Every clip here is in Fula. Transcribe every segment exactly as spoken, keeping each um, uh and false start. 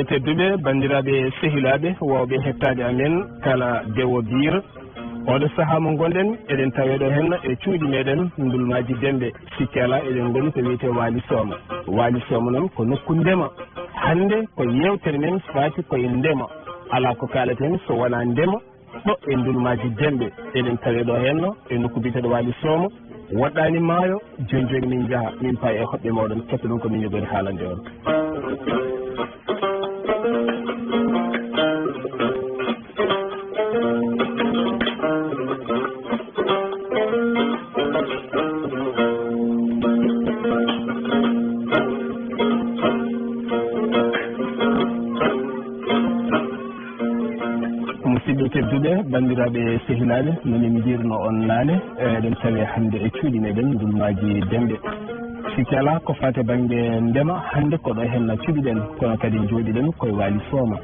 Tedduɓe banndiraaɓe sehilaaɓe waawɓe hettaade amen kala dewo biir, oɗo sahaa mo ngonɗen, eɗen tawee ɗo henna e cuuɗi meɗen Ndulmaaji Demɓe. Sikki alaa, eɗen ngoni ko wiyetee Waali Sooma. Waali Sooma noon ko nokku ndema. Hannde ko yeewtere men faati koye ndema. Alaa ko kaalaten so wonaa ndema. Ɗo e Ndulmaaji Demɓe, eɗen tawee ɗo henno e nokku biyeteeɗo Waali Sooma, woɗɗaani maayo. Jooni jooni min njaha, min paya e hoɓɓe mooɗon, kettoɗon ko min njogori haalande on. Musidɓe tedduɓe, banndiraaɓe sehilaaɓe, no min mbirno on naane, eɗen tawee hannde e cuuɗi meɗen Ndulmaaji Demɓe. Sikki alaa ko faati bannge ndema, hannde ko ɗo henna cuɓiɗen, kono kadi njooɗiɗen koye Waali Sooma.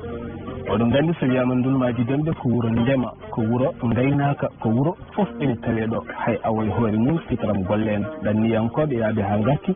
Oɗon nganndi so wiyaama Ndulmaaji Demɓe ko wuro ndema, ko wuro ngaynaaka, ko wuro fof ene tawee ɗo, hay awo e hoore mum, sitaram golle en, ɗanniyankooɓe yahde haa ngarti,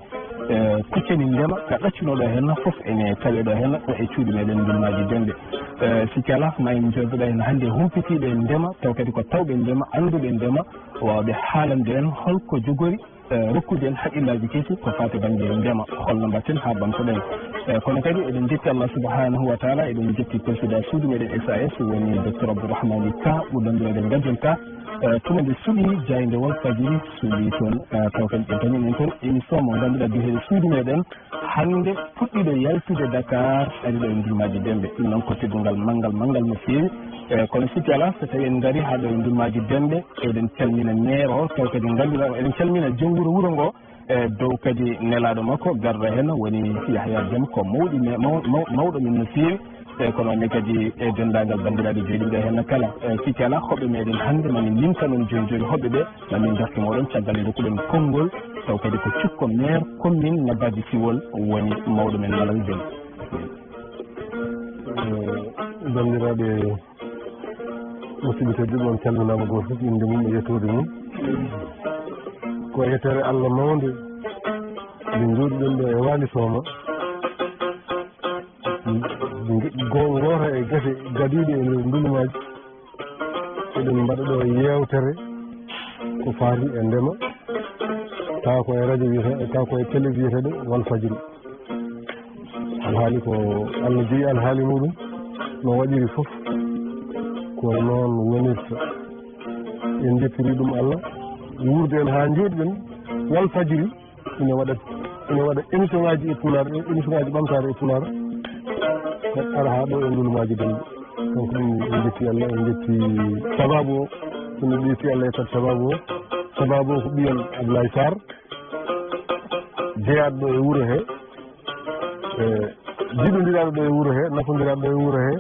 e, kuccani ndema, ka ɗaccuno ɗo henna fof ene tawee ɗo henna, ɗo e cuuɗi meɗen Ndulmaaji Demɓe. E, sikki alaa, ma en njooɗo ɗo henna hannde e humpitiiɓe e ndema, taw kadi ko tawɓe ndema, annduɓe ndema, waawɓe haalande en holko jogori, e, rokkude en haqqillaaji kesi ko faati bannge ndema, holno mbaɗten haa ɓamtoɗen. E, kono kadi eɗen njetti Allah subhanahu wa taala, eɗen njetti président suudu meɗen S A S, woni docteur Abdourahmani Ka, ɓurɗo anndireede Ngajel Ka. E, tuma nde suɓi jaaynde Walfadjiri, suɓi toon, e, taw kadi ɓe dañi en toon émission mo ngannduɗaa biyeteeɗo suudu meɗen, hannde puɗɗiiɗo yaltude Dakar, ari ɗo e Ndulmaaji Demɓe. Ɗum noon ko teddungal manngal, manngal no feewi. E, kono sikki alaa, so tawii en ngarii haa ɗo e Ndulmaaji Demɓe, eɗen calmina maire o, taw kadi ngannduɗaa o, eɗen calmina jom wuro, wuro ngo, e dow kadi nelaaɗo makko garɗo heen, woni Yahya Déme, ko mawɗi me-, maw-, maw-, mawɗo men no feewi. E, kono ne kadi e denndaangal banndiraaɓe jooɗiiɓe heen kala. E, sikki alaa, hoɓɓe meɗen hannde, ma min limtan on jooni jooni hoɓɓe ɓe, ma min ngartu mooɗon caggal nde ndokkuɗen konngol, taw kadi ko cukko maire commune Nabbaaji Siwol woni mawɗo men Malal Déme. E, banndiraaɓe musidɓe tedduɓe, on calminaama gooto fof innde mum e yettoode mum. Ko yettere Allah mawnde nde njooɗiɗen ɗo e Waali Sooma. Go-, gooto e gese gadiiɗe e nder Ndulmaaji, eɗen mbaɗa ɗo yeewtere ko faati e ndema, tawa ko e radio wiyetee, tawa ko e télé biyeteeɗo Walfadjiri. Alhaali ko Allah jeyi alhaali muɗum, no waɗiri fof ko noon wonirta. En njettiri ɗum Allah, wuurde en haa njooɗiɗen Walfadjiri. Ina waɗa, ina waɗa émission ngaji e Pulaar, émission ngaji ɓamtaare e Pulaar, kadi ara haa ɗo e Ndulmaaji Demɓe. Donc ɗum en njetti Allah, en njetti sababu o, ɗum en njetti Allah e kadi sababu o. Sababu o ko ɓiyam Ablaye Sarr, jeyaaɗo ɗo e wuro he, e jiɗondiraaɗo ɗo e wuro he, nafondiraaɗo ɗo e wuro he.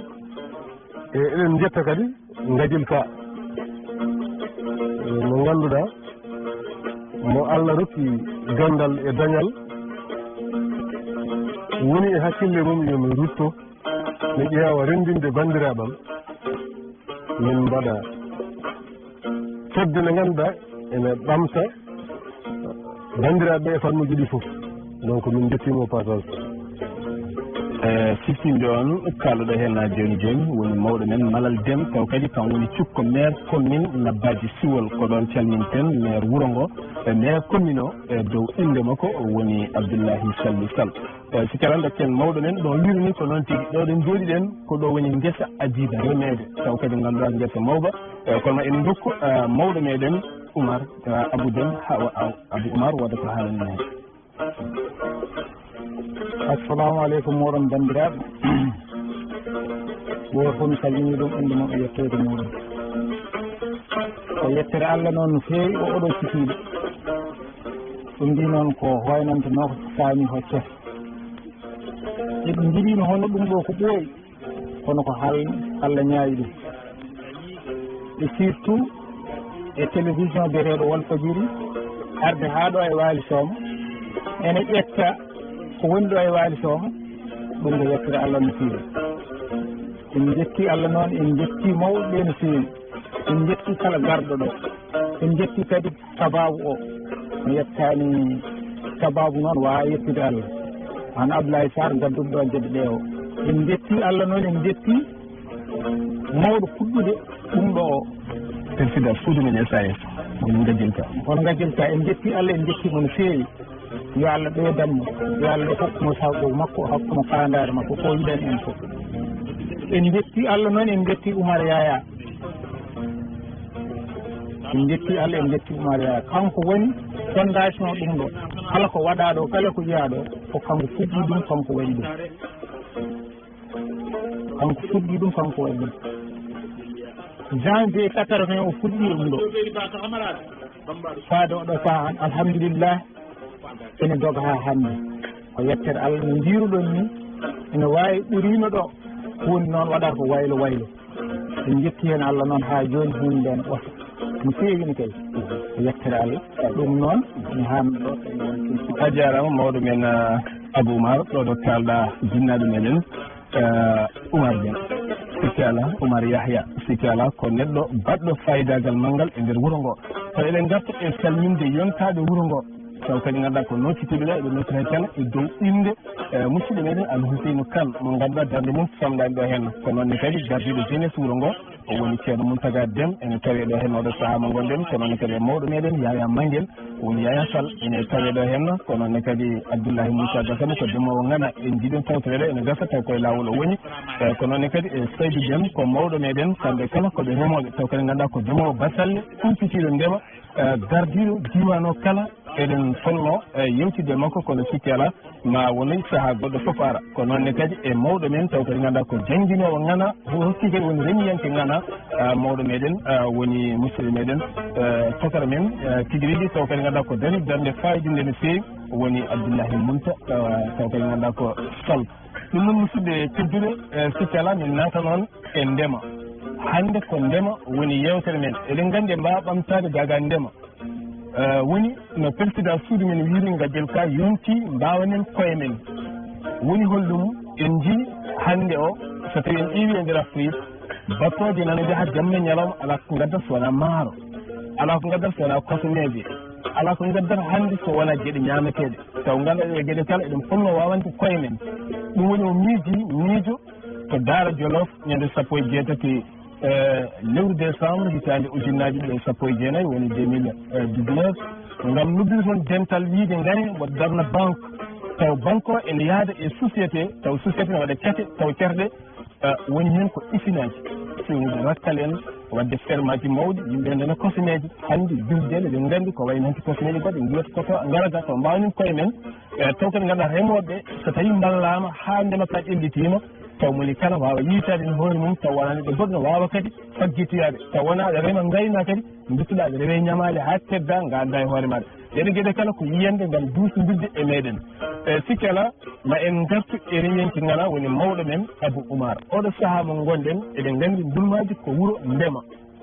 E eɗen njetta kadi Ngajil Ka, e, mo ngannduɗaa, mo Allah rokki ganndal e dañal, woni e hakkille mum yo mi rutto, mi ƴeewa renndinde banndiraaɓe am, min mbaɗa fedde nde ngannduɗaa ene ɓamta banndiraaɓe ɓe e fannuuji ɗi fof. Donc, min njettiima au passage. E, siftinde on, kaalɗo heen jooni jooni woni mawɗo men Malal Dem, taw kadi kam woni cukko maire commune Nabbaaji Siwol. Ko ɗoon calminten maire wuro ngo, e maire commune o, e dow innde makko woni Abdullahi Sallu Sall. E, si kala ndokken mawɗo men, ɗo wiru ni ko noon tigi. Ɗo ɗen njooɗiɗen, ko ɗo woni ngesa Adiba remeede. Taw kadi ngannduɗaa ngesa mawba. E, kono ma en ndokku, e, mawɗo meɗen Oumar, e, Abou Dem, ha, wa-, Aw-, Abou Oumar wooda ko haalani en heen. Assalamu aleykum, moɗon banndiraaɓe. Gooto fof mi salmini ɗum, innde mum e yettoode muɗum. Ko yettere Allah noon no feewi o oɗo sikiiɗo. Ɗum mbi noon ko hoynante noo ko saami hocce. Eɓe njiɗino hono ɗum ɗo ko ɓooyi, kono ko hal-, Allah ñaawi ɗum. E surtout e télévision biyeteeɗo Walfadjiri, arde haa ɗo e Waali Sooma, ene ƴetta ko woni ɗo e Waali Sooma, ɗum ko yettere Allah no feewi. En njetti Allah noon, en njetti mawɓe ɓe no feewi. En njetti kala garɗo ɗo. En njetti kadi sababu o. Mi yettaani sababu noon, waawa yettude Allah. Hono Ablaye Sarr, gadduɗo ɗo geɗe ɗe o. En njetti Allah noon, en njetti mawɗo fuɗɗude ɗum ɗo o. Président suudu men S A S, woni Ngajel Ka. Won Ngajel Ka, en njetti Allah, en njetti mo no feewi. Yo Allah ɓeydan mo, yo Allah hokku mo sawto makko, hokku mo faandaare makko, ko yiɗani en fof. En njetti Allah noon, en njetti Oumar Yaya. En njetti Allah, en njetti Oumar Yaya. Kanko woni fondation ɗum ɗo. Kala ko waɗaa ɗo, kala ko yiyaa ɗo, ko kanko fuɗɗi ɗum, kanko waɗi ɗum. Kanko fuɗɗi ɗum, kanko waɗi ɗum. Janvier quatre-vingt o fuɗɗi ɗum ɗo. Faade oɗo saha, alhamdulillah, ene doga haa hannde. Ko yettere Allah, no mbiruɗon ni, ene waawi ɓuriino ɗo. Ko woni noon waɗata ko waylo waylo. En njetti heen Allah noon haa jooni, huunde ndeen ɓooyta. No feewi no kay. Ko yettere Allah. Ɗum noon, mi haami ɗo. A jaaraama, mawɗo men, ah, Abou Oumar, ɗo ɗo kaalɗa jinnaaɓe meɗen, ah, Oumar Dieng. Sikki alaa, Oumar Yahya. Sikki alaa, ko neɗɗo baɗɗo faayidagal manngal e nder wuro ngo. Taw eɗen ngarta e salminde yontaaɓe wuro ngo. Taw kadi ngannduɗaa ko nootitiiɓe ɗo, eɓe nootira kala e dow innde, eh, musidɗo meɗen Al Huseynu Kan, mo ngannduɗaa darnde mum famɗaani ɗo heen. Ko noon ne kadi gardiiɗo jeunesse wuro ngo, o woni Ceerno Muntaga Dem, ene tawee ɗo heen oɗo sahaa mo ngonɗen. Ko noon ne kadi e mawɗo meɗen Yaya Mangel, o woni Yaya Sall, ene tawee ɗo heen. Ko noon ne kadi Abdoullahi Moussa Gassama, ko demoowo ngana, en njiɗi tawtoreede, ene gasa taw koye laawol o woni. Eh, ko noon ne kadi e Saydou Dem, ko mawɗo meɗen, kamɓe kala ko ɓe remooɓe, taw kadi ngannduɗaa ko demoowo basalle, kumpitiiɗo ndema, eh, gardiiɗo diiwaan o kala. Eɗen fonnoo, eh, yewtidde e makko, kono sikki alaa, ma won sahaa goɗɗo fof ara. Ko noon ne kadi e mawɗo men, taw kadi ngannduɗaa ko jannginoowo ngana, o hokki kadi woni remiyanke ngana, ah, mawɗo meɗen, ah, woni musidɗo meɗen, eh, tokara men, eh, tigi rigi, taw kadi ngannduɗaa ko dañi darnde faayidinnde no feewi, woni Abdoullahi Munta, ah, taw kadi ngannduɗaa ko Sall. Ɗum noon, musidɓe tedduɓe, eh, sikki alaa, min naata noon e ndema. Hannde ko ndema woni yeewtere men. Eɗen nganndi en mbaawaa ɓamtaade gaagaa ndema. Eh, woni no président suudu men wiiri Ngajel Ka yonti, mbaawanen koye men. Woni holɗum? En njii hannde o, so tawi en ƴeewi e nder Afrique, batooje nana njaha jamma e ñalawma, alaa ko ngaddat so wonaa maaro, alaa ko ngaddat so wonaa kosomeeje, alaa ko ngaddat hannde so wonaa geɗe ñaameteeɗe. Taw ngannduɗaa ɗee geɗe kala eɗen potnoo waawande koye men. Ɗum woni o miiji miijo to Daara Jolof ñande sappo e jeetati, eh, lewru décembre hitaande ujunnaaji ɗiɗi e sappo e jeenayi, woni deux mille dix-neuf, ngam noddude toon dental wiyde ngare mboɗo darna banque. Taw banque o ene yahda e société, taw société ne waɗa cate, taw cate ɗe, eh, woni heen ko isinaaji. Fewnude rakkal en, waɗde fermaaji mawɗi, yimɓe ndena kosomeeje. Hannde birdeele, eɗen nganndi ko wayi no hannde kosomeeje goɗɗe, mbiyata ko to ngaraga, to mbawnin koye men. Eh, taw kadi ngannduɗaa remooɓe, so tawii mballaama haa ndema ka ƴellitiima, taw moni kala waawa yiytaade e hoore mum, taw wonaa neɗɗo goɗɗo waawa kadi faggitoyaade, taw wonaa aɗa rema ngayna kadi, nduttuɗaa aɗa rewe ñamaale haa tedda, ngadda e hoore maaɗa. Ɗeɗe geɗe kala ko yiyande ngam duusondirde e meɗen. E sikki alaa, ma en ngartu e rewiyanke ngana woni mawɗo men Abou Oumar. Oɗo sahaa mo ngonɗen, eɗen nganndi Ndulmaaji ko wuro ndema.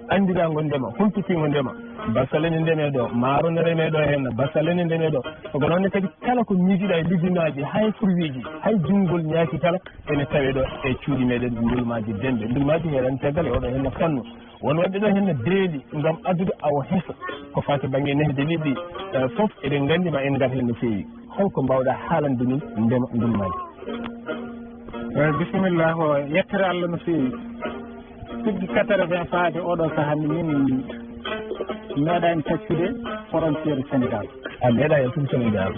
Anndirango ndema, humpitiingo ndema. Bassalle ne ndemee ɗo, maaro ne remee ɗo heen, bassalle ne ndemee ɗo. Ko noon ne kadi kala ko miijiɗaa e legumaaji, hay fruitji, hay junngol ñaaki kala, ene tawee ɗo e cuuɗi meɗen Ndulmaaji Demɓe. Ndulmaaji heɗen caggal e oɗo heen fannu. Won waɗde ɗo heen beeli ngam addude awo heso ko faati bannge nehde liɗɗi, eh, fof eɗen nganndi ma en ngar heen no feewi. Holko mbaawɗaa haalande min ndema Ndulmaaji? Eh, bisimilla, ko yettere Allah no feewi. Tuggi quatre-vingts faade oɗo sahaa ni min meeɗaani taccude frontière Sénégal. A meeɗaani e tuggi Sénégal?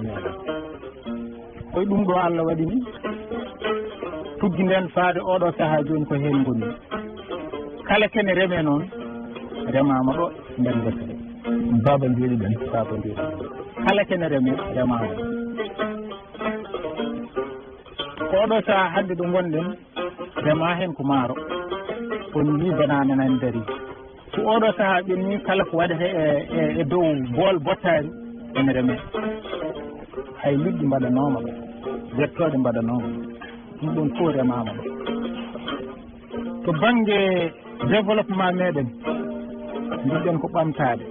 Koye ɗum ɗo Allah waɗi ni, tuggi nden faade oɗo sahaa jooni ko heen ngoni. Kala kene remee noon, remaama ɗo nder ngesa ɗo. Baaba njoɗi ɗen. Baaba njoɗi ɗen. Kala kene remee, remaama ɗo. Ko oɗo sahaa hannde ɗo ngonɗen, remaa heen ko maaro. On ni banaana nan dari. Ko oɗo sahaa ɓenni kala ko waɗete e, e, e dow bool bottaari ene remee. Hay liɗɗi mbaɗanooma ɗo, jettooɗe mbaɗanooma ɗo. Ɗum ɗon fof remaama ɗo. To bannge développement meɗen, njiɗɗen ko ɓamtaade.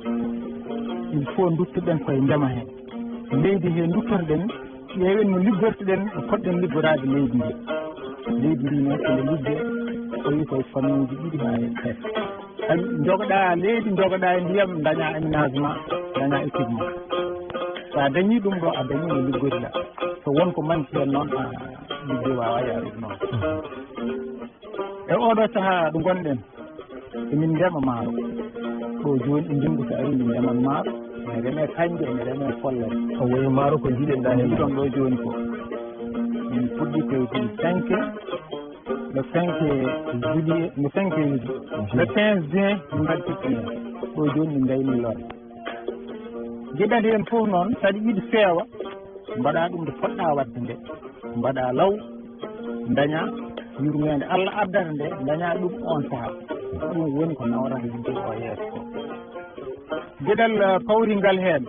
Il faut nduttuɗen koye ndema heen. Leydi he nduttorɗen, ƴeewen no liggortoɗen, no poɗɗen liggoraade leydi ndi. Leydi ndi noon, ene liggee, tawi koye fannuuji ɗiɗi haa e tati. Hay njogoɗaa leydi, njogoɗaa e ndiyam, dañaa aménagement, dañaa équipement. So a dañii ɗum ɗo, a dañii no liggoriɗaa. So won ko manki heen noon, a, Ligge waawaa yaarude noon. E ooɗoo sahaa ɗo ngonɗen, emin ndema maaro. Ɗo jooni, e ndunngu, so arii, min ndeman maaro. Min reme kanje, min reme follere. O woni maaro ko njiɗen ɗaa heen. Njiɗon ɗo jooni ko. Min puɗɗi ko le cinq, le cinq juillet, le cinq le quinze juin, min mbaɗi pépinière. Ɗo jooni, min ngayni lore. Njiɗen heen fof noon, saɗa yiɗi feewa, mbaɗa ɗum nde poɗɗa waɗde nde. Mbaɗa law, ndaña yurmeende Allah addata nde, ndaña ɗum oon sahaa. Ɗum woni ko nawrata yimɓe o yeeso ko. Geɗal, eh, pawringal heen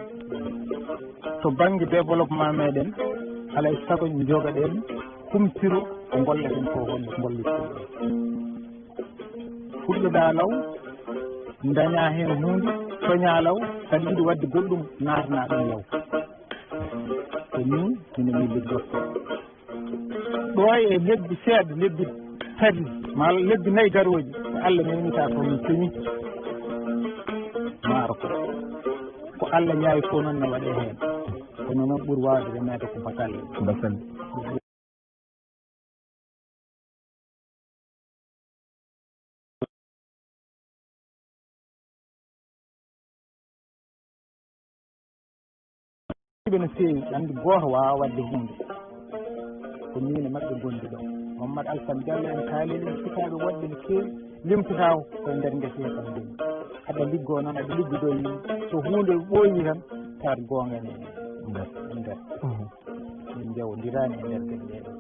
to bannge développement meɗen, alaa e sago njogaɗen humpito ko ngolleten ko, woni ko ngollirten. Fuɗɗoɗaa law, ndaña heen huunde, coña law, kadi yiɗi waɗde goɗɗum, naatana ɗum law. Ko nii minen min liggorto. Ɗo e lebbi seeɗa, lebbi tati, maa lebbi nayi garooji, ko Allah newnita ko min coñi maaro ko. Ko Allah ñaawi fof noon ne waɗee heen. Kono noon ɓuri waawde remeede ko basalle. Basalle. Ɓe no feewi, anndi gooto waawaa waɗde huunde. Ko miin e maɓɓe ngondi ɗo. Mammad Alsan Diallo en kaalii ɗum, sukaaɓe woɗɓe no keewi, limtotaako ko e nder ngese hee tan ngoni. Aɗa liggoo noon, aɗa liggodoo yimɓe. So huunde ɓooyii tan, tawat goonga ne e nder. Mhm. Min njawondiraani e nder geɗe ɗee ɗoo.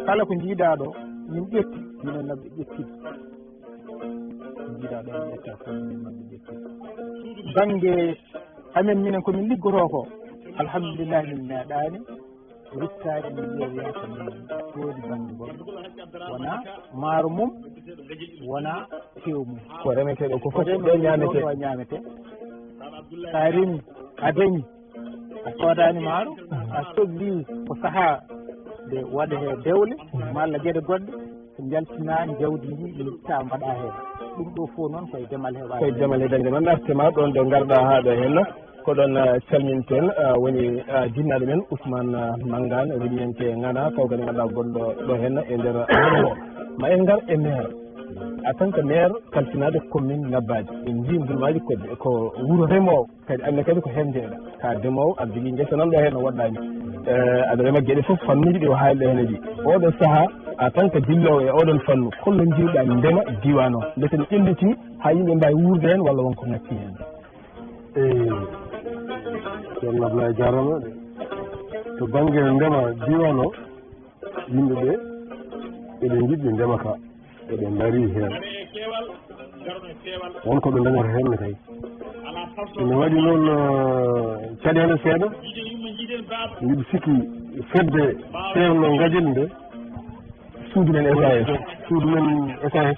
Kala ko njiiɗaa ɗo, min ƴetti, minen noon ɓe ƴetti. Ko njiiɗaa ɗo, min ƴetta fof, minen noon ɓe ƴetti. Bannge amen, minen ko min liggotoo ko, alhamdulillahi, min meeɗaani ruttaade, min mbiya wiyata min soodi bannge goɗɗo. Wonaa maaro mum, wonaa tew mum. Ko remetee ɗo ko fof, ɗo ñaametee. Ɗo ñaametee. So a remi, a dañi. A soodaani maaro, a soblii ko sahaa nde waɗa heen dewle, malla geɗe goɗɗe, so njaltinaani jawdi ndi, ɗi itta mbaɗa heen. Ɗum ɗo fof noon koye demal he waawata. Koye demal he dañde noon, narte ma ɗoon ɗo ngarɗaa haa ɗo heen. Ko ɗoon, ah, calminten, ah, woni, ah, jinnaaɗo men Ousmane, ah, Mangane, rewniyanke Ŋana, taw kadi nganduɗaa gonɗo ɗo heen e nder wuro ngo. Ma en ngar e maire. En tant que maire kalfinaade commune Nabbaaji, en njii mbulmaaji ko, ko wuro remoowo. Kadi annde kadi ko heen njeeyɗaa. Ka demoowo, aɗa jogii ngesa nan ɗo heen no woɗɗaani. Eh, aɗa rema geɗe fof fannuuji ɗi o haali ɗo heen e ɗi. Oɗo sahaa, en tant que dilloowo e oɗon fannu, holno njiiruɗaa ndema diiwaan o? Mbete no ƴelliti haa yimɓe mbaawi wuurde heen walla won ko ngacci heen? Eey, ceerno Ablaye jaaraama de. To bannge ndema diiwaan o, yimɓe ɓe eɓe njiɗi ndema ka. Eɓe ndarii heen. Won ko ɓe ndañata heen ne kay. Ina waɗi noon, eh, caɗeele seeɗa. Mbiɗo sikki fedde feewno ngajel nde. Suudu men S A S. Suudu men S A S.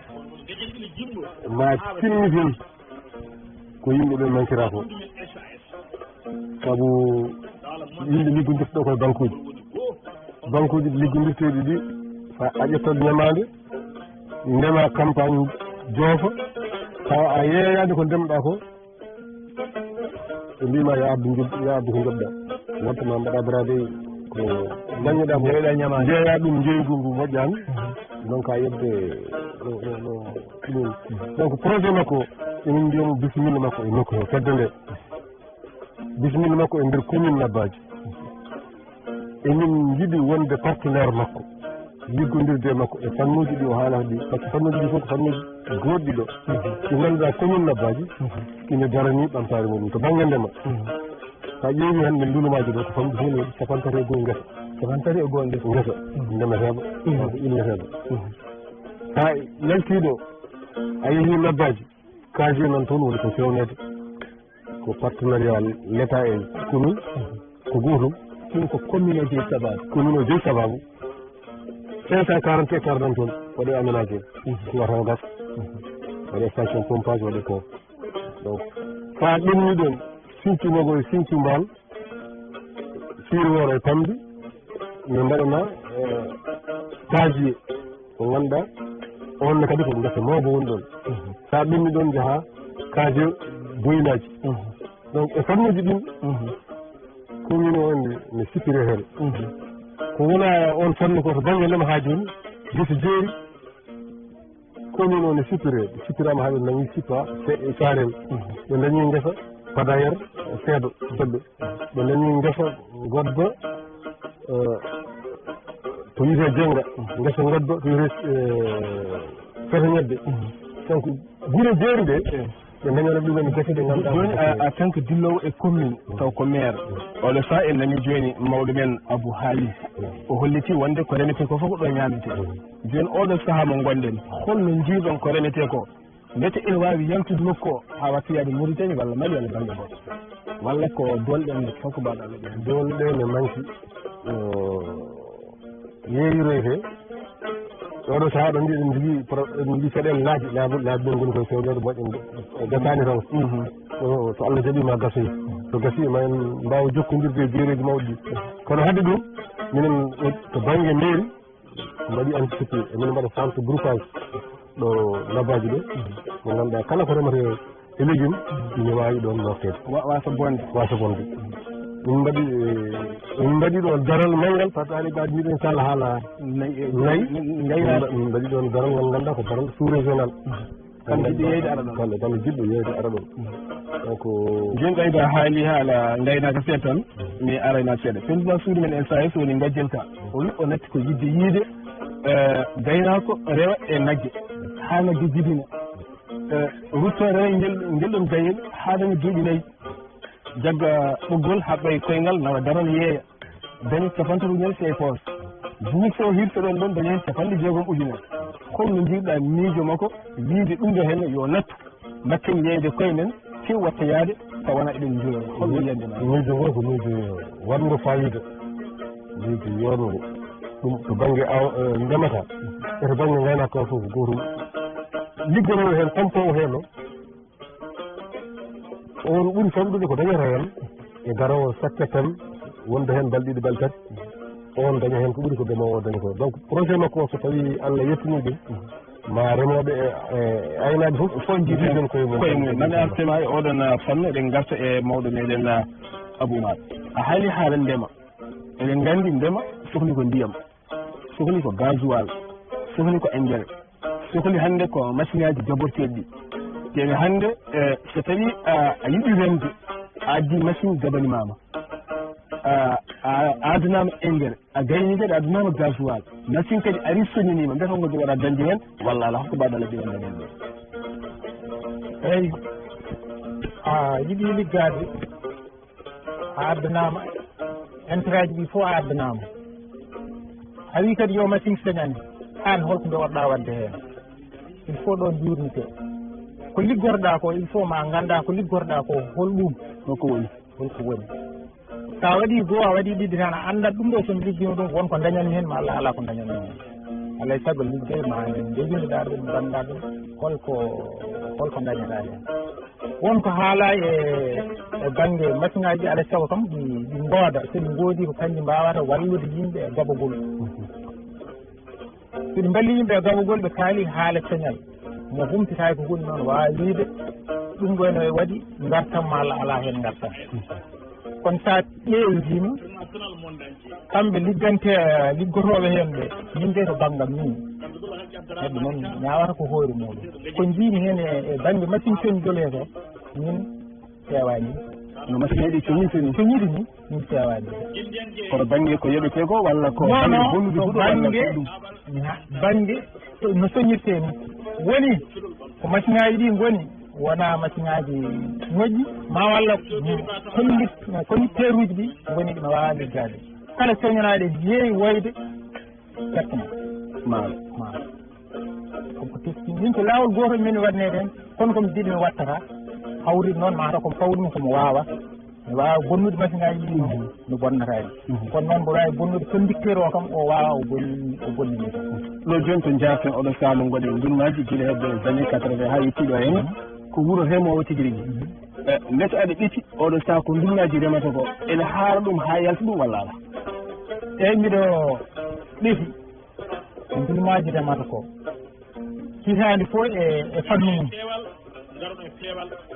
Ma timmitin ko yimɓe ɓe mankira ko. Sabu yimɓe liggondirta ɗo koye bankuuji. Bankuuji liggondirteeɗi ɗi, a, a ƴettat ñamaande, ndema campagne joofa, tawa a yeeyaani ko ndemɗaa ko, ɓe mbiima yo addu njob-, yo addu ko njoɓɗaa. Wonta ma mbaɗa baraade ko dañoɗaa ko. Njeeya ɗum, njeeygu ngu moƴƴaani. Donc a yedde no, no, no, ɗum. Donc projet makko, emin mbiyamo bisimilla makko e nokku he fedde nde. Bisimilla makko e nder commune Nabbaaji. Emin njiɗi wonde partenaire makko, liggondirde e makko e fannuuji ɗi o haalata ɗi, par ce que fannuuji ɗi fof ko fannuuji goodɗi ɗo. Ɗi ngannduɗaa commune Nabbaaji ina daranii ɓamtaare muɗum to bannge ndema. So a ƴeewi hannde ndulumaaji ɗo ko famɗi fof ne waɗi cappanɗe tati e go'o ngesa. Cappanɗe tati e go'o ngesa. Ngesa ndemeteeɗo, donc inneteeɗo. So a yaltii ɗo, a yehii Nabbaaji, casier nan toon woni ko fewneede. Ko partenariat l'État et commune, ko gootum. Ɗum ko commune o jeyi sabaabu. Commune o jeyi sabaabu. Cinq cent quarante hectares nan toon, waɗi aménagé. Tuwa tan gas. Waɗi station pompage, waɗi ko. Donc, faa ɗum ni ɗon, Sinthiou Mogo e Sinthiou Mbal, Siiri Wooro e Pamdi, min mbaɗana, eh, casier. Ko ngannduɗaa, oon ne kadi ko ngesa mawba woni ɗoon. So a ɓenni ɗoon, njahaa casier boyinaaji. Donc, e fannuuji ɗin, commune o ne, ne sippiree heen. Ko wona on fannu ko to bannge ndema haa jooni, gese jeeri, commune o ne sippiree, ɓe sippiraama haa ɓe ndañi sippa se-, carel. Ɓe ndañi ngesa Padayer, seedo, seedo. Ɓe ndañi ngesa ngoddo, eh, to wiyetee Jennga, ngesa ngoddo to wiyetee, eh, Feta Ñebbe. Donc, gure jeeri ɗe, ɓe ndañana ɗumen gese ɗe ngannduɗaa jooni ko a, a tan ko dilloowo e commune, taw ko maire. Oɗo saha en nani jooni mawɗo men Abou Haali. O holliti wonde ko remetee ko fof ko ɗo ñaametee. Jooni oɗo saha mo ngonɗen, holno njiiɗon ko remetee ko? Mbete ina waawi yaltude nokku o haa watta yaade Mauritanie walla Mali walla bannge goɗɗo? Walla ko doolɗen fof ko mbaɗa ɗo? Doolɗe ne manki, eh, yeeyiroyte. Oɗo sahaa ɗo mbiɗen njogii pro-, eɗen njogii caɗeele laabi, laabi, laabi men ngoni koye fewjoode moƴƴen, gasani tan. Mhm. Kono so Allah jaɓiima gasoyi. So gasii ma en mbaawa jokkondirde e jeereeji mawɗi ɗi. Kono hadde ɗum, minen to bannge mairie, mbaɗi anticipé, emin mbaɗa centre groupage ɗo Labbaji ɗo, mo ngannduɗaa kala ko remata e légume, ina waawi ɗon mofteede. Wa-, wasa bonde. Wasa bonde. Min mbaɗi, eh, min mbaɗi ɗo daral manngal, par ce que aɗa ɓaadi mbiɗen inchallah haala nayi, nayi. Min mba-, min mbaɗi ɗon daral ngal ngannduɗaa ko daral sous régional. Kam jiɗɗo yeeyde ara ɗon. Kam, kam jiɗɗo yeeyde ara ɗon. Donc, jooni ɓayda haali haala ngaynaaka seeɗa tan, mi arayna seeɗa. Président suudu men S A S woni ngajjel ka. O wi o natti ko yiɗde yiide, eh, gaynaako rewa e nagge. Haa nagge jibina. Eh, rutto rewa ngel, ngel ɗon gayel haa daña duuɓi nayi. Jagga ɓoggol, haɓɓa e koyngal, nawa daral yeeya. Daña capanɗe tati ujunere seeɗa e poos. Buuso hirtoɗon ɗon daña heen capanɗe jeegom ujunere. Holno njiɗɗa miijo makko, wiide ɗum ɗo heen yo nattu? Mbatten yeeyde koye men, tew watta yaade, tawa wona eɗen njuura. Holno yiyande ma? Miijo ngo ko miijo waɗngo faayiida. Miijo yoorngo. Ɗum to bannge aw-, eh, ndemata. E to bannge ngaynaaka o fof ko gootum. Liggoɗo heen, tampoowo heen o, on ɓuri famɗude ko dañata heen e garoowo septembre, wonde heen balɗe ɗiɗi, balɗe tati, on daña heen ko ɓuri ko demoowo o daña ko. Donc, projet makko o, so tawii Allah yettinii ɗum, ma remooɓe e, e aynaaɓe fof, fof njiiden koye mum. Koye mum. Nane artema e oɗon, ah, fannu, eɗen ngarta e mawɗo meɗen, ah, Abou Oumar. A haali haala ndema. Eɗen nganndi ndema sohli ko ndiyam. Sohli ko gasoil, sohli ko engrais, sohli hannde ko machine aji jaborteeɗi ɗi. Tene hannde, eh, so tawii a, a yiɗi remde, a addi machine jabanimaama, a, a adanaama engrais, a gayni kadi a adanaama gasoil, machine kadi ari soñiniima, mbiyata ngo waɗa dañde heen, walla alaa, hokko mbaɗa Alla ɓe dañde. Eyi, a yiɗi liggaade, a addanaama, intérêt ji ɗi fof a addanaama. A wi kadi yo machine soñane, aan holko mbawɗa waɗde heen? Il faut ɗoon juurnitee. Ko liggorɗa ko, il faut ma ngannda ko liggorɗa ko, hol ɗum? Holko woni? Holko woni? Sa waɗi goo, a waɗi ɗiɗi tan, a anndat ɗum ɗo, so mi liggima ɗum, won ko dañanmi heen, ma Allah, alaa ko dañanmi heen. Alaa e sago liggey ma, nde njoginoɗa ɗum, ngannda ɗum, holko, holko dañata heen. Won ko haalaa e, e bannge machine aji, alaa e sago kam ɗi, ɗi ngooda, so ɗi ngoodi ko kanji mbaawata wallude yimɓe e gabagol. So ɗi mballi yimɓe e gabagol, ɓe kaali haala coñal. Mo humtitaaki ko woni noon, waawa wiyde ɗum ɗo ene waɗi ngartam ma, alaa heen ngartam. Kono so a ƴeewitiima, kamɓe liggante, liggotooɓe heen ɓe, min de to banngam min, neɗɗo noon ñaawata ko hoore muuɗum. Ko njiimi heen e, e bannge machine coñgol hee ko, min feewaani. No machine aji coñirte ni? Coñirte ni, min feewaani. Kono bannge ko yoɓetee ko walla ko non, bannge non, bonnude ko huɗo walla bannge, ko ɗum? Na-, bannge no soñirtee ni. Woni ko machine aji ɗi ngoni, wonaa machine aji moƴƴi, ma walla conduit-, conducteur uji ɗi ngoni ɗi no waawa liggaade. Kala coñanaaɗe yeeyi woyde, perte ma. Maaro. Maaro. Ɗum ko teskii. Min ko laawol gootol min waɗnee ɗen, kono ko mi jiɗmi wattata, hawri noon mataw ko mi fawɗum ko mi waawa. Mi waawa bonnude machine aji ɗi, mhm, no bonnata en. Mhm. Kono noon mboɗo waawi bonnude conducteur o kam, o waawa o bonni, o bonni min. Ɗo jooni to njaarten oɗo saha mo ngoɗen ndulmaaji gila hedde les années quatre-vingts haa yettii ɗo heen, mhm, ko wuro remoowo tigi rigi. Mhm. Eh, mbete aɗa ɓeti oɗo saha ko ndulmaaji remata ko, ene haara ɗum haa yalta ɗum walla alaa? Eeyi, mbiɗo ɓeti. Ndulmaaji remata ko hitaande fof e, e fannu mum.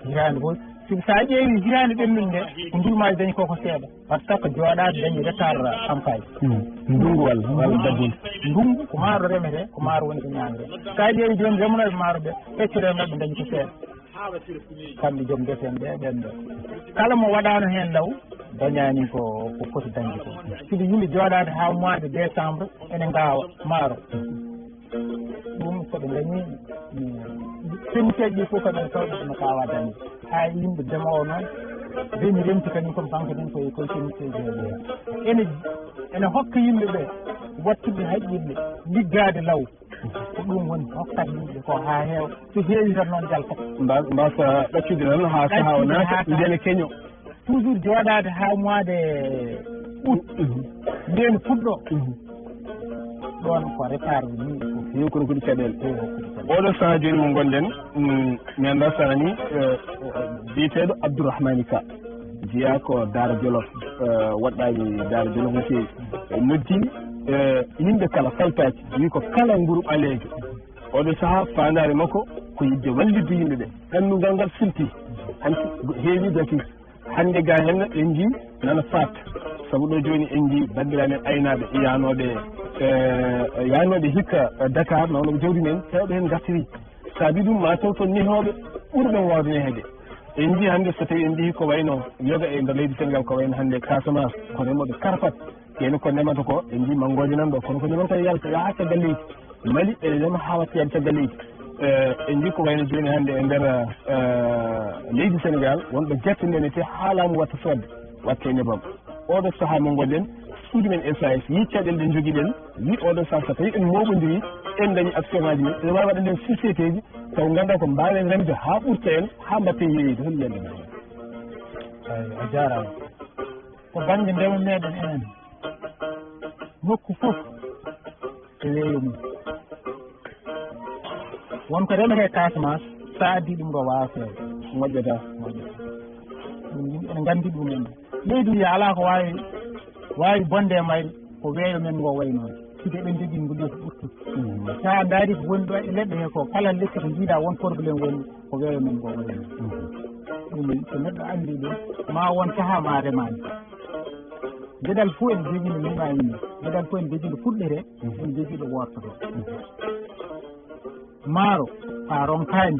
Hitaande fof Sibu so a ƴeewi hitaande ɓennunde nde, ko ndulmaaji dañi ko ko seeɗa. Par ce que jooɗaade dañi retard campagne. Ndungu walla, walla dabbude. Ndungu ko maaro remete, ko maaro woni ko ñaamre. So a ƴeewi jooni remunooɓe maaro ɓe, feccere maɓɓe dañi ko seeɗa. Kamɓe joom gese en ɓe, ɓen ɗo. Kala mo waɗaano heen law, dañaani ko, ko foti dañde ko. Sibu yimɓe jooɗaade haa mois de décembre, ene ngaawa maaro. Ɗum so ɓe ndañi, mm, semiseeji ɗi fof kañum tawɓe no kaawa dañde. Haa yimɓe demoowo noon, dañi remti kañum kon banque ɗum koye, koye semiseeji heeɓe. Ene, ene hokka yimɓe ɓe wattude haqqille, liggaade law. Ko ɗum woni hokkata yimɓe ko haa heewa. So heewi tan noon jalta. Mba-, mbasa ɗaccude tan haa sahaa o Ɗaccude naata, haa sahaa. Ndene keño. Toujours jooɗaade haa mois de août. Ndeen fuɗɗo. Ɗoon ko retard ni. Ni ko ɗum ko ɗi caɗeele. Oɗo sahaa jooni mo ngonɗen, mm, mi anndaa so a nanii, eh, biyeteeɗo Abdourahmani Ka. Jeyaa ko Daara Jolof, eh, waɗɗaani Daara Jolof no feewi. Eh, noddii, eh, yimɓe kala faltaaki, wii ko kala nguru ɓaleejo. Oɗo sahaa faandaare makko ko yiɗde wallitde yimɓe ɓe. Ɗannungal ngal siltii. Hanki heewi gasi. Hannde ga henna en njii nana faat. Sabu ɗo jooni en njii banndiraaɓe men aynaaɓe yaanooɓe, eh, yaanooɓe hikka, eh, Dakar, nawno ko jawdi men, heewɓe heen ngartiri. Saabi ɗum ma taw toon nehooɓe ɓuri ɓen waawde neheede. En njii hannde so tawii en njii ko wayno yoga e nder leydi Senegal, ko wayno hannde Casamance, ko remooɓe karfat. Kene ko nemata ko, en njii manngooje nan ɗo, kono ko nemata yalta, yaha caggal leydi. Mali, ene nema haa watta yaade caggal leydi. Eh, en njii ko wayno jooni hannde e nder, eh, leydi Senegal, wonɓe gerte nde ne te haa laamu watta soodde, watte nebam. Oɗo sahaa mo ngonɗen, suudu men S A S, yii caɗeele ɗe njogiɗen, wii oɗo sahaa so tawii en mooɓondirii, en ndañi action ŋaaji men, ene waawi waɗa nden société ji, taw nganndaa ko mbaawen remde haa ɓurta en, haa mbatten yeeyeede, hol yiyannde ma heen? Eey, a jaaraama. Ko bannge ndema meeɗen enen, nokku fof e weeyo mum. Won ko remetee Casamance, so a addii ɗum ɗo, waawaa feewde. Moƴƴataa. Moƴƴataa. Ɗum yimɓe ene nganndi ɗum en. Leydi ndi alaa ko waawi, waawi bonde e mayri, ko weeyo men ngo wayi noon. Sibu eɗen njogii ngu leydi ɓurtude. Mm. So a ndaarii ko woni ɗo e leɗɗe he ko, kala lekki ko njiiɗaa won problème woni, ko weeyo men ngo wayi noon. Mm. Ɗum so neɗɗo anndii ɗum, ma won sahaa ma remaani. Geɗal fof ene jogii no limaani ni. Geɗal fof ene jogii no fuɗɗoree, ene jogii ɗo wortotoo. Maaro, so a ronkaani,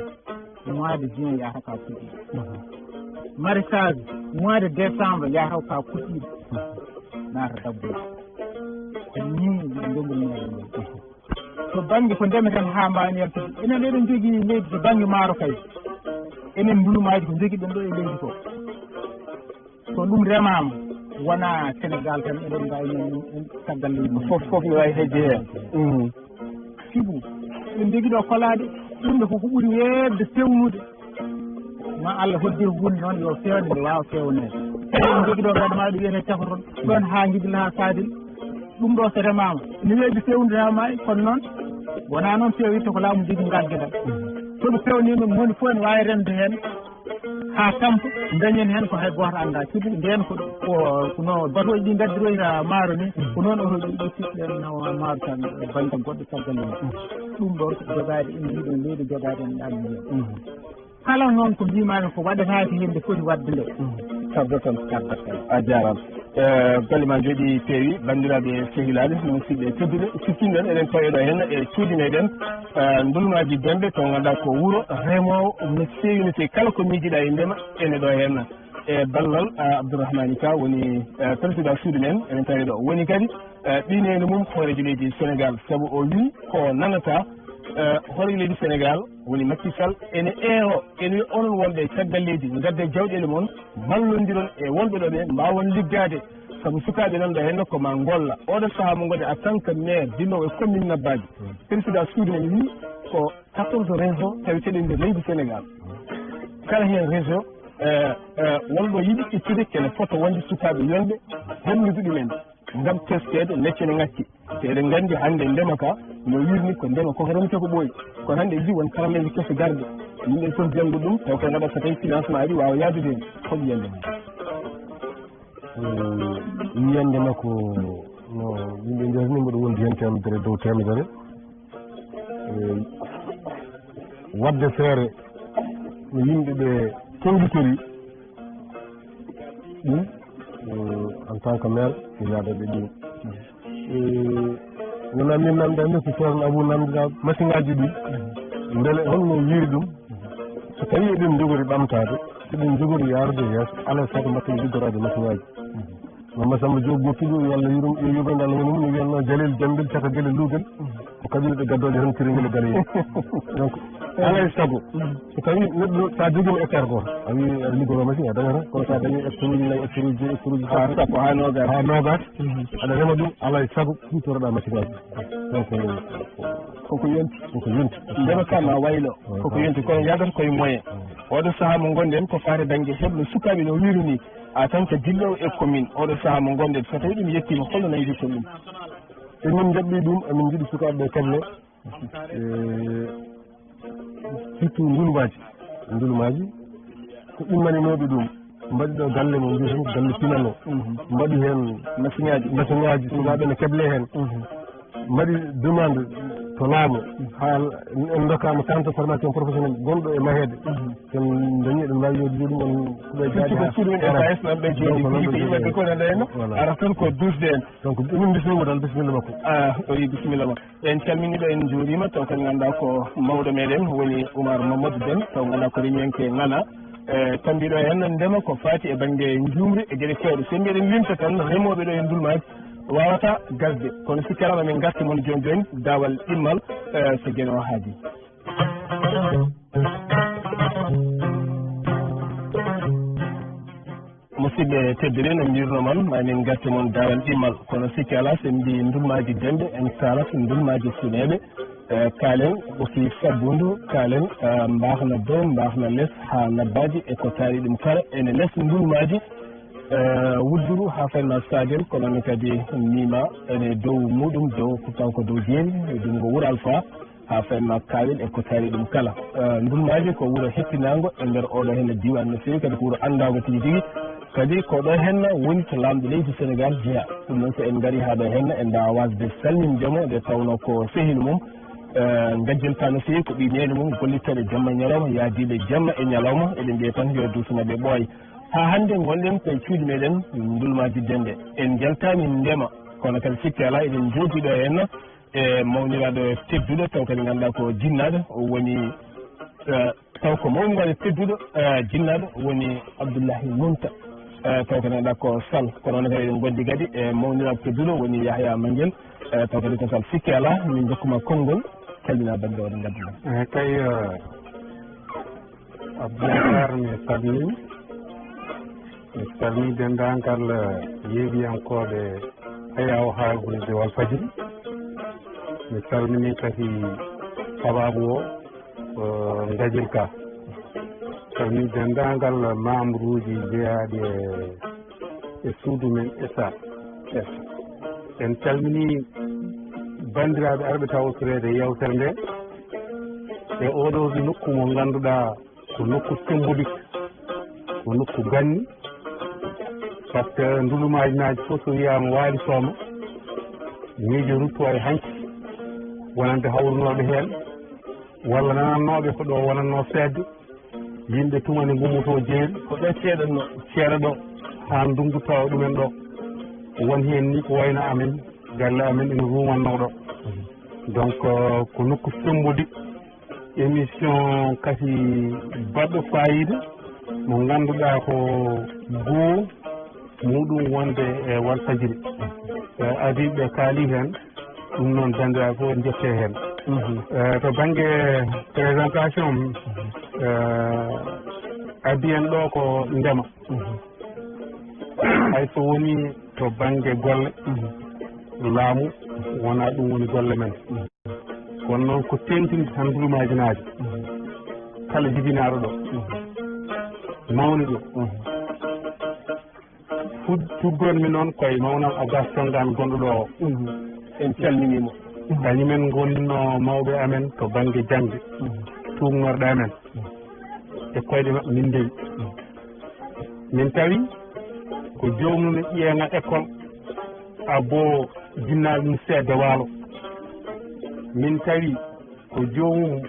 mois de juin yahata ka puɗɗiiɗo. Maraîchage, mois de décembre yahata ka puɗɗiiɗo. Naata dabbude. Ko nii ndemri meeɗen. To bannge ko ndemeten haa mbaawen yaltude. Enen eɗen njogii leydi to bannge maaro kay. Enen ndulumaaji ko njogiɗen ɗo e leydi ko. So ɗum remaama, wonaa Senegaal tan eɗen mbaawi ñaamde ɗum caggal leydi men. Fof, fof ne waawi heƴde heen. Mhm. Sibu, eɗen njogii ɗo kolaaɗe, ɗum ɗo ko ko ɓuri weeɓde fewnude. Ma Allah hoddii ko woni noon, yo feewne, nde waawa feewneede. Eɗen njogii ɗo gada maaɗa wiyetee Cafroton, ɗoon haa Ngidila haa Saadil. Ɗum ɗo so remaama, ene weeɓi fewnude haa maayi, kono noon, wonaa noon feewitta ko laamu jogii ngal geɗal. So ɗum feewniima, moni fof ene waawi remde heen. Haa tampa, dañen heen ko hay gooto anndaa. Sibu ndeen ko, ko, ko no batooji ɗi ngaddiroyta maaro ni, ko noon oto ɗi, ɗi sifɗen nawa maaro tan, banngal goɗɗo caggal mum. Ɗum ɗoon ko jogaade en, ndiɗon leydi jogaade en ɗaɓɓi heen. Kala noon ko mbiimaami ko waɗataake heen nde foti waɗde nde. Tardatal. Tardatal. A jaaraama. Eh, golle ma njooɗii peewi, banndiraaɓe sehilaaɓe, musidɓe tedduɓe, siftinɗen eɗen tawi ɗo heen e cuuɗi meɗen, eh, Ndulmaaji Bembe, to ngannduɗaa ko wuro remoowo no feewi no feewi. Kala ko miijiɗaa e ndema ene ɗo heen. E ballal, eh, Abdourahmani Ka woni, eh, président suudu men, eɗen tawi ɗo. Woni kadi, eh, ɓiy neene mum hooreejo leydi Senegaal, sabu o wii ko nanata, eh, hooreejo leydi Senegaal woni Macky Sall, ene eero, ene wiya onon wonɓe caggal leydi, ngadde jawɗeele mon, mballondiron e wonɓe ɗo ɓe, mbaawon liggaade. Sabu sukaaɓe nan ɗo heen ko maa ngolla. Oɗo sahaa mo ngoni en tant que maire, dinnoowo e commune Nabbaaji, président suudu men wii ko quatorze régions taweteeɗe e nder leydi Senegaal. Kala heen région, eh, eh, wonɗo yiɗi ittude kene fota wonde sukaaɓe yonɓe, bonnude ɗumen. Ngam teskeede, lecce ne ŋakki. Te eɗen nganndi hannde ndema ka no wirni ko ndema koko remata ko ɓooyi. Kono hannde en njii won karameeje kese garɗe. Yimɓe fof janngo ɗum, taw koye ngaɗa so tawi financement ari waawa yaadude heen. Hol yiyannde ma? Eh, yiyannde makko no yimɓe mbiyata ni mboɗo wondi heen teemedere dow teemedere. Eh, waɗde feere no yimɓe ɓe tenngitori. Ɗum, eh, en tant que maire, mi yaada ɓe ɗum. Eh, wona min namda nde ko toon Abou namda machine ngaji ɗi. Mbele honno yiiri ɗum? So tawi eɗen njogori ɓamtaade, eɗen njogori yaarude yeeso, alaa e sago mbatten joggoraade machine ngaji. Mama Samba Diop goppuɗo, yo Allah yurum, e yurmande Allah woni mum, wiyatno Jalil Jambil caka Gele Lugal. Ko kañum ɓe gaddoje tan kiringel e Galeñel. Donc, alaa e sago, so tawi neɗɗo, sa jogima hectare goto, a wi aɗa liggoro machine, a dañata. Kono sa dañi hectare uji nayi, hectare uji joyi, hectare uji tati, sappo ha nogas. Ha nogas, aɗa rema ɗum, alaa e sago, huutoroɗa machine aji. Donc, koko yonti. Koko yonti. Ndema ka ma waylo. Koko yonti, kono yadata koye moyen. Oɗo saha mo gonɗen ko faati banggue heblo sukaɓe no wiru ni, en tant que dillo e commune, oɗo saha mo gonɗen, so tawi ɗum yettima, holno nanguirton ɗum? Emin jaɓɓi ɗum, emin jiɗi sukaaɓe ɓe keble, e, surtout ndulumaaji. Ndulumaaji ko immaninooɓe ɗum. Mbaɗi ɗo galle mo mbiyeten galle pinano. Mbaɗi heen machine ŋaaji, machine ŋaaji, sukaaɓe ne keble heen. Mbaɗi demande to laamu, haa en ndokkaama centre de formation professionnelle gonɗo e Mahede. Sen dañi eɗen mbaawi yewtude ɗum, on kuɓe. Surtout ko jaaɗi suudu men haa S A S nan ɓe jooɗi, donc, ko yimɓe, yimɓe ko ene ndeyno, voilà, ara tan ko duusde en. Donc, emin mbisnoo mo tan, bisimilla makko. Ah, o yi bisimilla ma. En calminii ɓe, en njuuriima. Taw kadi ngannduɗaa ko mawɗo meɗen woni Oumar Mamadou Deme, taw ngannduɗaa ko reñiyanke ŋana. E, tambiɗo heen ndema ko faati e bannge njuumri e geɗe keewɗe. So mbiɗen limta tan remooɓe ɗo e ndulmaaji waawata gasde. Kono si kala ma min ngarti mon jooni jooni daawal ɗimmal, e, so geɗe o haaji. Musidɓe tedduɓe, no mbirno mon, ma min ngarti mon daawal ɗimmal. Kono sikki alaa, so en mbi ndulmaaji demɓe, en kaalat ndulmaaji suneeɓe. E, kaalen aussi sabbundu, kaalen, e, mbaahna dow, mbaahna les, haa nabbaaji e ko taari ɗum kala. Ene les ndulmaaji, e, wudduru haa fayna saagel, kono noon kadi miima ene dow muɗum, dow ko kanko dow jeeri, ɗum ko wuro Alfa. Haa fayma kaawel e ko tawi ɗum kala. Eh, Ndulmaaji ko wuro heppinaango e nder oɗo henna diiwaan no feewi, kadi ko wuro anndaango tigi tigi. Kadi ko ɗo henna woni to laamɗo leydi Senegaal jeyaa. Ɗum noon, so en ngarii haa ɗo henna, en mbaawa waasde salminde mo, nde tawnoo ko sehil mum, eh, ngajjintaa no feewi, ko ɓiy neene mum, gollittooɗo jamma e ñalawma, yahdiiɓe jamma e ñalawma, eɗen mbiya tan yo duuso maɓɓe ɓooy. Haa hannde ngonɗen ko e cuuɗi meɗen Ndulmaaji Demɓe. En njaltaani ndema, kono kadi sikke alaa, eɗen njoodi ɗo henna, e mawniraaɗo tedduɗo, taw kadi ngannduɗaa ko jinnaaɗo, o woni, eh, taw ko mawniraaɗo tedduɗo, eh, jinnaaɗo woni Abdoullahi Munta, eh, taw kadi ngannduɗaa ko Sall. Kono noon kadi eɗen ngondi kadi e mawniraaɗo tedduɗo woni Yahya Mangel, eh, taw kadi ko Sall. Sikke alaa, min njokkuma konngol, calmina banndiraaɓe ngadduɗen. Eh, kay, eh, Aboubacar, mi salmini. Mi salmini denndaangal, eh, yeeɓiyankooɓe Ayaw Haaldude Walfadjri. Mi salmini kadi sabaabu o, eh, ngajirka. Salmini denndaangal membre uji jeyaaɗi e e suudu men S A S. En calminii banndiraaɓe arɓe tawtoreede yeewtere nde e oɗo nokku mo ngannduɗaa ko nokku symbolique, ko nokku ganni, par ce que ndulumaaji maaji fof so wiyaama waali sooma, miijo rutto e hanki wonande hawrunooɓe heen walla nanannooɓe ko ɗo wonannoo seedde. Yimɓe tuma ne ngummoto jeeri. Ko ɗo ceeɗatno. Ceeɗa ɗo. Haa ndunngu tawa ɗumen ɗo. Won heen ni ko wayno amen, galle amen ene ruumanno ɗo. Donc, euh, ko nokku symbolique. Émission kasi baɗɗo faayiida mo ngannduɗaa ko goo muɗum wonde e Walfadjri. Eh, Habib ɓe kaali heen, ɗum noon banndiraaɓe fof en njettee heen. Eh, to bannge présentation, eh, addi en ɗo ko ndema. Hay so woni to bannge golle, laamu wonaa ɗum woni golle men. Kono noon ko teeŋtinde tan ndulumaaji naajo. Kala jibinaaɗo ɗo, mawni ɗo. Fud-, tuggormi noon koye mawnam Abbas Conngaan gonɗo ɗo o. En calminii mo. Kañumen ngonno mawɓe amen to bannge jaŋde, tuugnorɗe amen. E koyɗe maɓɓe min ndewi. Min tawi ko joomum e ƴeeŋa école Abbo jinnaaɓe mum seedde waalo. Min tawi ko joomum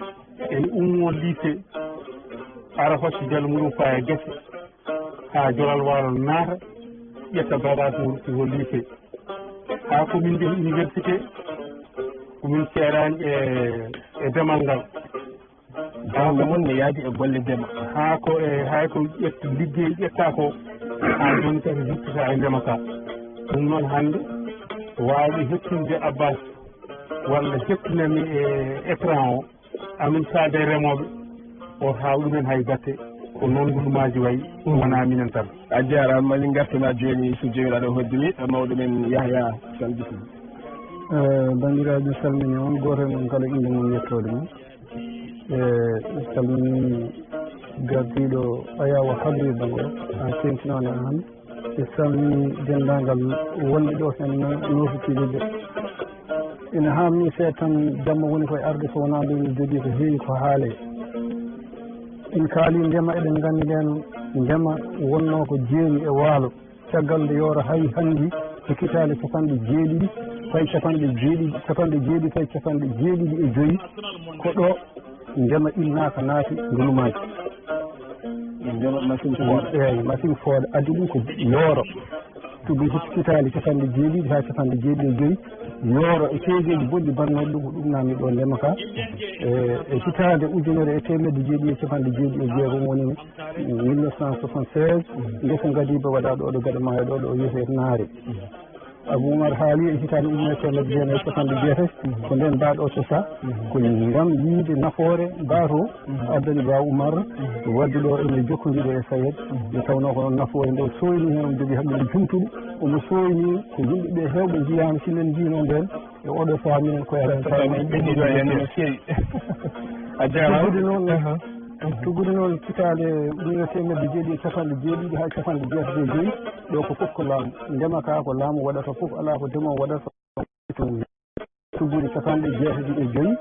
ene ummo lycée, ara hocca jalo muɗum faya gese. haa Joral Waalo naata, ƴetta bagage mum, ɗum ko lycée. Haa ko min njehi université, ko min ceeraani e, e demal ngal. Janngo mon ne yaadi e golle ndema. Haa ko e, hay ko ƴetta, liggey ƴetta ko, haa jooni kadi luttata e ndema ka. Ɗum noon hannde waawɓe hettinde Abbas walla hettinami e écran o, amin faade e remooɓe, o haaw ɗumen hay batte, ko noon ngulumaaji wayi, wonaa minen tan. A jaaraama, min ngartana jooni so Joomiraaɗo hoddiri, mawɗo men Yahya Sall, bisimilla. Eh, banndiraaɓe, mi salmini on, gooto e mon kala innde mum, yettoode mum. Eh, mi salmini gardiiɗo ayaawo habrirde ngo, a teeŋtinaani aan. Mi salmini denndaangal wonɓe ɗo heen, noofitiiɓe ɓe. Ina haamnii seeɗa tan, jamma woni koye arde, so wonaa nde mi jogii ko heewi ko haalee. En kaalii ndema, eɗen nganndi ndeen ndema wonnoo ko jeeri e waalo. Caggal nde yoora hay hanndi, e kitaale capanɗe jeeɗiɗi, tawi capanɗe jeeɗiɗi, capanɗe jeeɗiɗi, tawi capanɗe jeeɗiɗi e joyi, ko ɗo ndema innaaka naati ngulumaaji. Ndema machine fooɗa. Eeyi, machine fooɗa. Addi ɗum ko yooro. Tugi hitaali capanɗe jeeɗiɗi haa capanɗe jeeɗiɗi e joyi, yooro e keejeeji bonɗi mbaɗnooɗi ɗum, ko ɗum naamni ɗo ndema ka. E, e hitaande ujunere e teemedde jeeɗiɗi e capanɗe jeeɗiɗi e jeegom woni mille neuf cent soixante-seize, ngesa Ngadiba waɗaa ɗo, ɗo gaɗa maayo ɗo, ɗo wiyetee Naare. Abou Oumar haali e hitaande ujunere teemedde jeenayi e capanɗe jeetati, ko ndeen mbaaɗo o sosaa, ko ngam yiide nafoore mbaato addani Ba Oumar, wadde ɗo ene jokkondiɗo e Sayed, nde tawnoo ko noon nafoore nde o sooynii heen, omo jogii hakkille jumtuɗo, omo sooynii ko yimɓe ɓe heewɓe njiyaano, sinno en njiinoo ndeen, e oɗo sahaa minen ko enen tan. Ɓe njiɗo e no feewi. A jaaraama. Tuggude noon, tuggude noon hitaande ujunere teemedde jeeɗiɗi e capanɗe jeeɗiɗi haa capanɗe jeetati e joyi, ɗo ko fof ko laamu. Ndema ka ko laamu waɗata fof, alaa ko ndemoowo waɗata. Tuggude capanɗe jeetati e joyi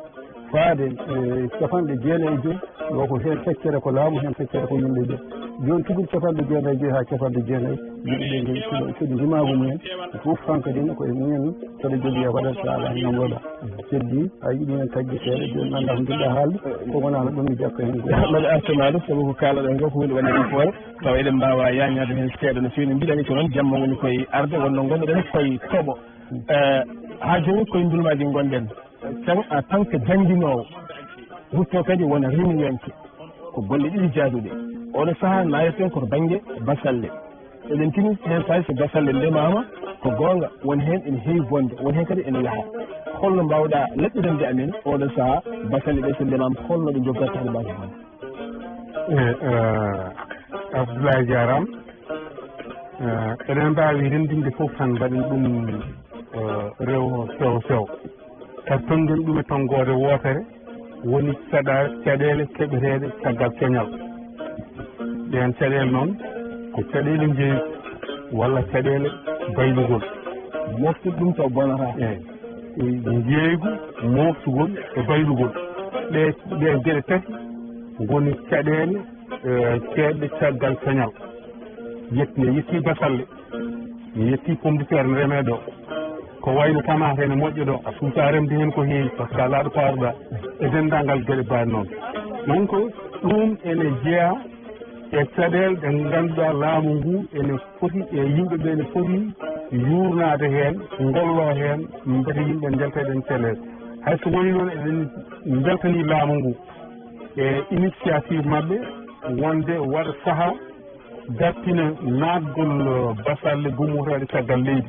faade, eh, capanɗe jeenayi e joyi, ɗo ko heen feccere ko laamu, heen feccere ko yimɓe ɓe. Jooni tuggude capanɗe jeenayi e joyi haa capanɗe jeenayi, yimɓe ɓe ngoni cuɗi, cuɗi ndimaagu mumen, fof hankadi ne ko e mumen saɗa jogii e waɗata so alaa heen nanngooɗaa. Heddi, a yiɗi heen taggi seeɗa, jooni mi anndaa ko njiɗɗaa haalde, ko wonaa no ɗum mi jakka heen goɗɗum. Mbaɗa artumaade, sabu ko kaalaɗen ko, ko huunde waɗde nafoore, tawa eɗen mbaawa yaañaade heen seeɗa no feewi. No mbiɗani ko noon, jamma woni koye arde, wonno ngonnoɗen koye toɓo. Eh, haa jooni koye ndulmaaji ngonɗen. Tan, en tant que jannginoowo, wutto kadi wona rimiyanke. Ko golle ɗiɗi jaaduɗe. Oɗo sahaa, nayaten ko to bannge basalle. Eɗen tini heen, tawi so basalle ndemaama, ko goonga, won heen ene heewi bonde, won heen kadi ene yaha. Holno mbaawɗaa laɓɓinande amen oɗo sahaa, basalle ɗe so ndemaama, holno ɗe njogortoo hade mbaaji bonde? E, eh, Abdoulaye, jaaraama. Eh, eɗen mbaawi renndinde fof tan, mbaɗen ɗum, eh, rewo sewo sewo. Kadi tonngen ɗum e tonngoode wootere, woni caɗa-, caɗeele keɓeteeɗe caggal coñal. Ɗeen caɗeele noon ko caɗeele njeeygu walla caɗeele baylugol. Moftude ɗum taw bonata. Eeyi. Njeeygu, moftugol e baylugol. Ɗee, ɗee geɗe tati ngoni caɗeele, eh, ceeɗɗe caggal coñal. Yetti, yetti basalle, yetti pomme de terre ne remee ɗo. Ko wayno tamaate ne moƴƴa ɗo, a suusaa remde heen ko heewi, par ce que alaa ɗo paaruɗaa e denndaangal geɗe baaɗe noon. Donc, ɗum ene jeyaa e caɗeele ɗe ngannduɗaa laamu ngu ene foti, e yimɓe ɓe ene foti yuurnaade heen, ngolloo heen, mbele yimɓe njalta e ɗeen caɗeele. Hay so woni noon, eɗen mbeltanii laamu ngu e initiative maɓɓe wonde waɗa sahaa dartina naatgol, eh, basalle gummotooɗe caggal leydi.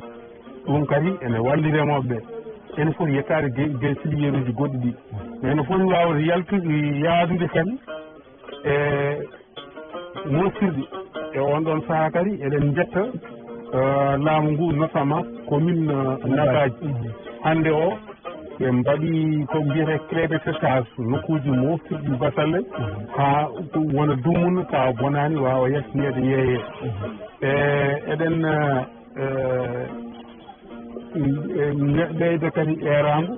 Ɗum kadi ene walli remooɓe ɓe. Ene foti yettaade ge-, ge filière uji goɗɗi ɗi. Mais ene foti waawde yaltude, yaadude kadi e moftirɗi. E oon ɗoon sahaa kadi eɗen njetta, eh, laamu ngu, notamment commune, eh, Nagaaji. Hannde o, ɓe mbaɗi ko mbiyetee clé de séchage, nokkuuji moftirɗi basalle, haa ɗum wona dumunna, tawa bonaani, waawa yaltineede yeeyee. E, eɗen, eh, eh, ɓeyda kadi eeraango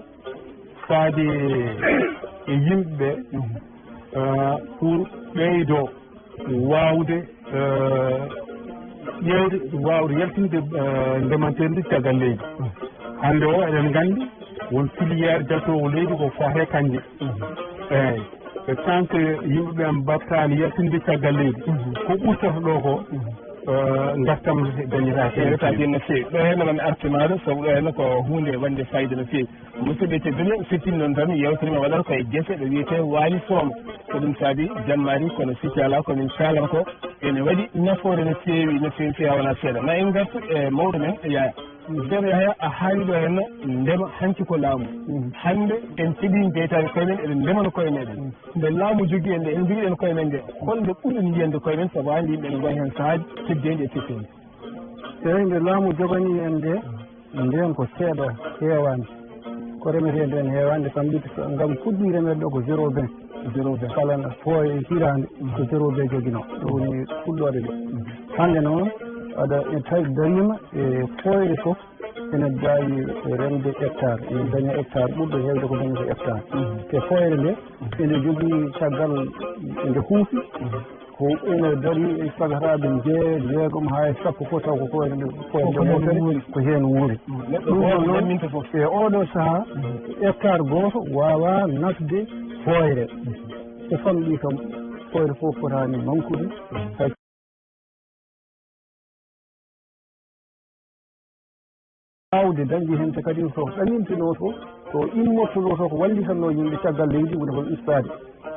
faade e yimɓe ɓe, eh, pour ɓeydo waawde, eh, ƴeewde, waawde yaltinde, eh, ndemanteeri ndi caggal leydi. Hannde o, eɗen nganndi won filière jaltoowo leydi ko fate kanje. Eeyi, e tant que yimɓe ɓe mbaɗtaani yaltinde caggal leydi, ko ɓurtata ɗo ko, Ngartam dañataa heen no feewi. Ɗo heen noon artimaɗo, sabu ɗo heen ko huunde wonde fayida no feewi. Musidɓe tedduɓe, siftin noon tan yewtere men waɗata ko e gese ɗo wiyetee Waali Sooma. Ko ɗum saabi jammaari, kono sikki alaa ko min kaalata ko ene waɗi nafoore no feewi, no feewi, feewi, wonaa seeɗa. Ma en ngartu e mawɗo men, Yaya. Ceerno Yahya, a haali ɗo heen ndema, hanki ko laamu. Hannde en keɓii jeytaade koye men, eɗen ndemana koye meɗen. Nde laamu jogii en nde, en njogiɗen koye men nde, holno ɓurɗen yiyande koye men, sabu hannde yimɓe ene ngoni heen sahaaji teddeendi e teddeendi. Eeyi, nde laamu joganii en nde, ndeen ko seeɗa, heewaani. Ko remetee ndeen heewaani, kam wiide so, ngam fuɗɗii remeede ɗo ko zéro vingt. Zéro vingt. Kala fooye hiraande, ko zéro vingt joginoo. Ɗum woni fuɗɗoode nde. Hannde noon, aɗa tawi dariima e fooyre fof, ene mbaawi remde hectare, ene daña hectare ɓurɗo heewde ko dañata hectare. Te fooyre nde, ene jogii caggal nde huufi, ko ene darii e sagataaɓe jee-, jeegom haa e sappo fof, taw ko fooyre nde, fooyre nde ko heen wuuri. Ko heen wuuri. Neɗɗo gooto noon, e ooɗoo sahaa, hectare gooto waawaa nasde fooyre. So famɗii kam, fooyre fof fotaani mankude. Waawde dañde heen te kadi so ɗamintinoo to, to immortunoo to ko wallitatnoo yimɓe caggal leydi woni hol ustaade.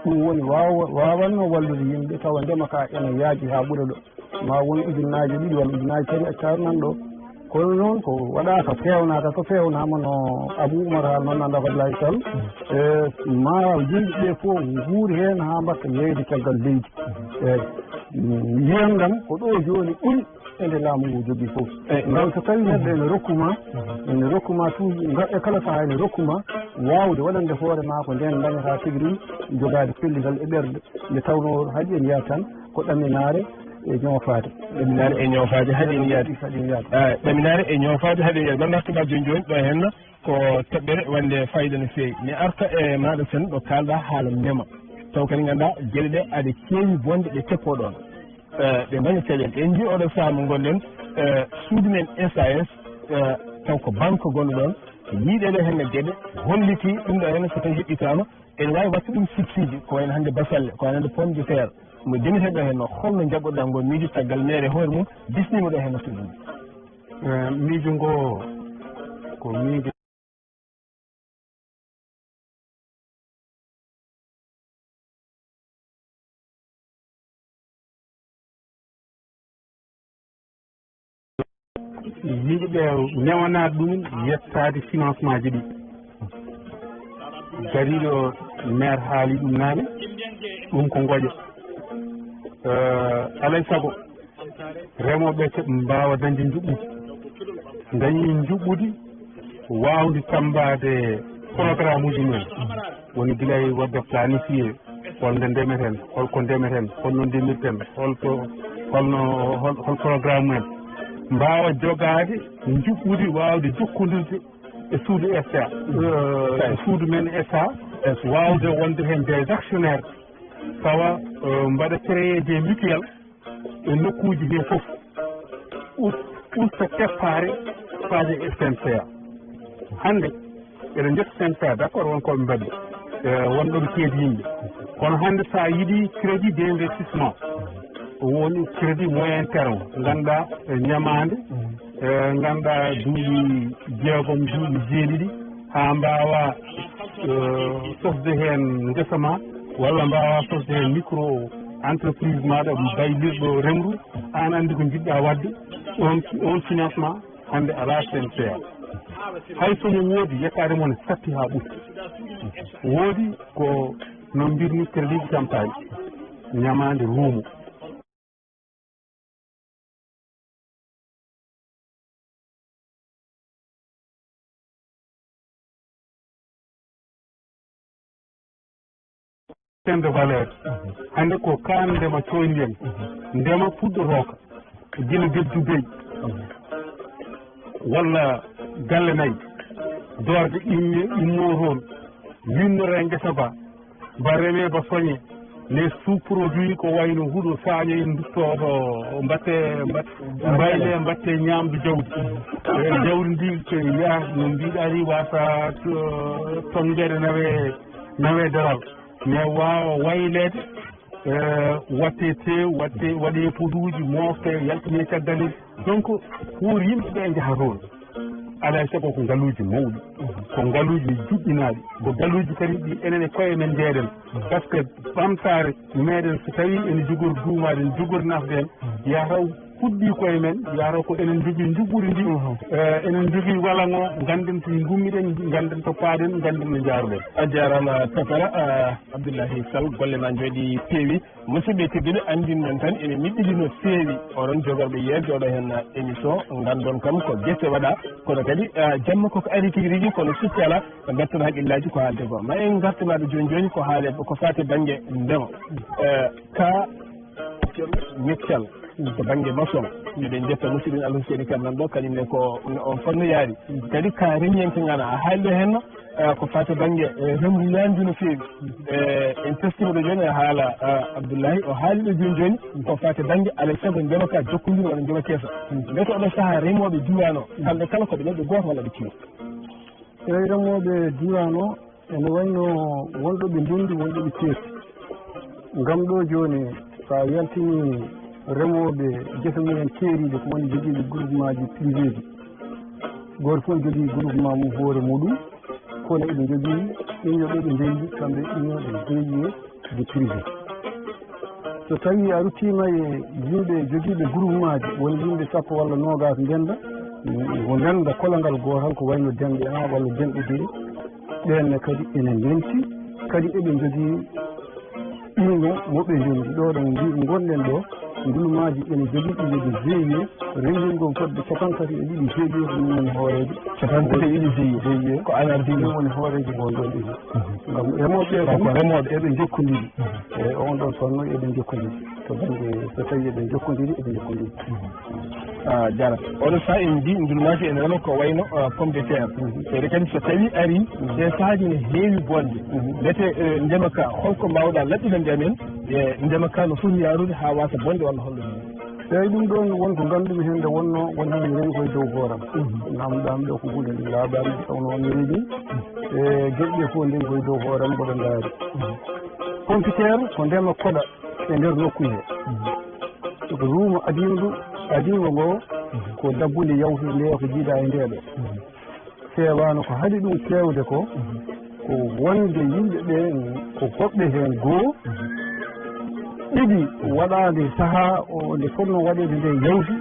Ɗum woni waawa-, waawatnoo wallude yimɓe tawa ndema ka ene yaaji haa ɓura ɗo. Ma won ujunnaaje ɗiɗi walla ujunnaaje tati hectare nan ɗo. Kono noon ko waɗaaka, feewnaaka, so feewnaama no Abou Oumar Hall noon, nanda ko Abdoulaye Sall. E, ma yimɓe ɓe fof nguuri heen haa mbaɗta yeeyde caggal leydi. Eeyi. Yiyan ngam ko ɗo jooni ɓuri e nde laamu ngu jogii fof. Eeyi. Ngam so tawi neɗɗo ene rokku ma, ene rokku ma tuuji, nga-, e kala sahaa ene rokku ma waawde waɗande hoore ma ko ndeen dañata tigi rigi jogaade pellital e ɓerɗe. Nde tawnoo haɗi en yaha tan ko ɗaminaare e ñoofaade. Ɗaminaare e ñoofaade haɗi en yaade. Haɗi en yaade. Ah, ɗaminaare e ñoofaade haɗi en yaade. Ɗon arti ma jooni jooni ɗo heen ko toɓɓere wonde fayda no feewi. Mi arta e maaɗa sen ɗo kaalɗaa haala ndema. Taw kadi nganndaa geɗe ɗe aɗa keewi bonde ɗe teppoo ɗoon. Eh, ɓe mbaña caɗeele. En njii oɗo sahaa mo ngonɗen, eh, suudu men S A S, eh, taw ko banque gonɗo ɗoon. Yiiɗe ɗe heen geɗe hollitii ɗum ɗo heen so tawi heɓɓitaama. Ene waawi waɗde ɗum sipsiiji, ko wayno hannde basalle, ko wayno hannde pomme de terre. Mo jomiten ɗo heen, no holno njaɓɓoɗaa ngoo miijo caggal maire e hoore mum bismiima ɗo heen no suudu mum? Eh, miijo ngoo ko miijo. Yimɓe ɓe newanaa ɗum yettaade financement ji ɗi. Gariiɗo maire haali ɗum naane, ɗum ko ngoƴa. Eh, alay sago, remooɓe ɓe mbaawa dañde njuɓɓudi. Dañi njuɓɓudi waawde tammbaade programme uji mum. Woni gila e waɗde planifié, holnde ndemeten, holko ndemeten, holno ndemirten, holto, holno, hol, hol programme men. Mbaawa jogaade njuɓɓudi waawde jokkondirde e suudu S A, eh, e suudu men S A, waawde wonde heen des actionnaires, tawa, eh, mbaɗa créer des mutuelles e nokkuuji he fof, us-, usta teppaare faaje S N C A. Hannde, eɗen njetta S N C A, d'accord, won ko ɓe mbaɗi, eh, won ɗo ɓe ceedi yimɓe. Kono hannde, so a yiɗi crédit d'investissement, woni crédit moyen terme, ngannduɗaa, eh, ñamaande, eh, ngannduɗaa, duuɓi jeegom, duuɓi jeeɗiɗi, haa mbaawa, eh, sosde heen ngesa ma, walla mbaawa sosde heen micro entreprise maaɗa, baylirɗo remru, aan anndi ko njiɗɗaa waɗde, oon, oon financement hannde alaa S N C A. Hay so no woodi, yettaade mo ne satti haa ɓurti. Woodi ko no mbirmi crédit campagne, ñamaande ruumo. Chaîne de valeur. Hannde ko kaan ndema coyndi en. Ndema puɗɗotooka. Gila debdu beyi. Walla galle nayi. Doorde imme, immoo toon. Winnora e ngesa ba. Ba remee ba soñe. Les sous-produits ko wayno huɗo saaño en duttooɗo mbatte, mbatte, mbayle mbatte ñaamdu jawdi. E jawdi ndi ko yaha no mbiɗa ari wasa to-, tonngere nawe, nawe daral. Mais waawa wayleede Eh, watte tew, watte, waɗe poduuji, mofte, yaltine caggal leydi. Donc, pour yimɓe ɓe njaha toon, alaa e sago ko ngaluuji mawɗi, ko ngaluuji juɗɗinaaɗi, ko ngaluuji kadi ɗi enen e koye men njeeɗen. Par ce que ɓamtaare meɗen, so tawii ene jogori duumaade, ene jogori nafde en, yataw huɗɗi koye men, yataw ko enen njogii njuɓɓudi ndi, eh, enen njogii walaŋ o, ngannden to ngummiɗen, ngannden to paaɗen, ngannden no njaaruɗen. A jaaraama Tabara, ah, Abdullahi Sall, golle ma njooɗi peewi. Musidɓe tedduɓe, anndinɗon tan ene miɗɗidi no feewi oɗon jogorɓe yeejo oɗo heen émission, nganndon kam ko gese waɗa, kono kadi, ah, jamma koko ari tigi rigi, kono sikki alaa, ɓe mbaɗtata haqqillaaji ko haalde ko. Ma en ngartu maaɗo jooni jooni ko haale, ko faati bannge ndema. Eh, ka Ngeccal to bannge maçon. Eɗen njetta musidɗo men Alhuseyni Kan nan ɗo, kañum ne ko on fannu yaari. Kadi ka reññeente ngana a haali ɗo henno, eh, ko fati bannge, eh, remru yaandu no feewi. Eh, en teskiima ɗo jooni e haala, eh, Abdullahi, o haali ɗo jooni jooni ko fati bannge alay sago ndema ka jokkondiri walla ndema keesa. Mbete oɗo sahaa remooɓe diiwaan o, kamɓe kala ko ɓe neɗɗo gooto walla ɓe tino? Eey, remooɓe diiwaan o, ene wayno wonɗo ɓe ndenndi, wonɗo ɓe ceerti. Ngam ɗo jooni, so a yaltini remooɓe gese mumen keeriiɗe, ko woni jogiiɓe groupement ji privé ji, gooto fof jogii groupement mum hoore muɗum, kono eɓe njogii union ɗo ɓe ndenndi, kamɓe union ɗo G I E de privé. So tawii a ruttiima e yimɓe jogiiɓe groupement ji, won yimɓe sappo walla noogaas ndennda, ko ndennda kolongal gootal, ko wayno Denɓe A walla Denɓe B, ɓeen ne kadi ene ndenti, kadi eɓe njogii union mo ɓe ndenndi. Ɗo ɗo mbi-, ngonɗen ɗo, groupement ji ene jogii ɗi jogii G I E, renndingol fodde cappanɗe tati e ɗiɗi G I E ko ɗum woni hooreejo. Cappanɗe tati e ɗiɗi G I E. G I E. Ko an ardii ɗum. Ɗum woni hooreejo ngon ɗon ɗum. Ngam remooɓe ɓe ko remooɓe. Eɓe njokkondiri. E on ɗon fannu eɓe njokkondiri. To bannge so tawii eɓe njokkondiri, eɓe njokkondiri. Ah, jarata. Oɗo sahaa en mbi ndulmaaji ene wano ko wayno, ah, pomme de terre. Ɓeyde kadi so tawii arii, ɗee sahaaji ne heewi bonde. Mbete, eh, ndema ka, holko mbaawɗaa laɓɓinande amen? E ndema ka no foti yaarude haa waasa bonde walla holno nii? Eeyi, ɗum ɗoon won ko nganndu-mi heen nde wonnoo, won heen mi rewi koye dow hooram. Naamndaami ɗo ko huunde nde laaɓaani, nde tawnoo mi rewi. E geɗe ɗe fof ndeni koye dow hooram mboɗo ndaari. Pompiteer ko ndema koɗa e nder nokku he. Ko ruuma adiiwdu, adiiwdu ngo ko dabbunde yawtude nde ko jiidaa e nde ɗo. Feewaano ko haɗi ɗum feewde ko, ko wonde yimɓe ɓe ko goɗɓe heen goo, ɗiɗi waɗaande sahaa o nde fotnoo waɗeede nde yawti,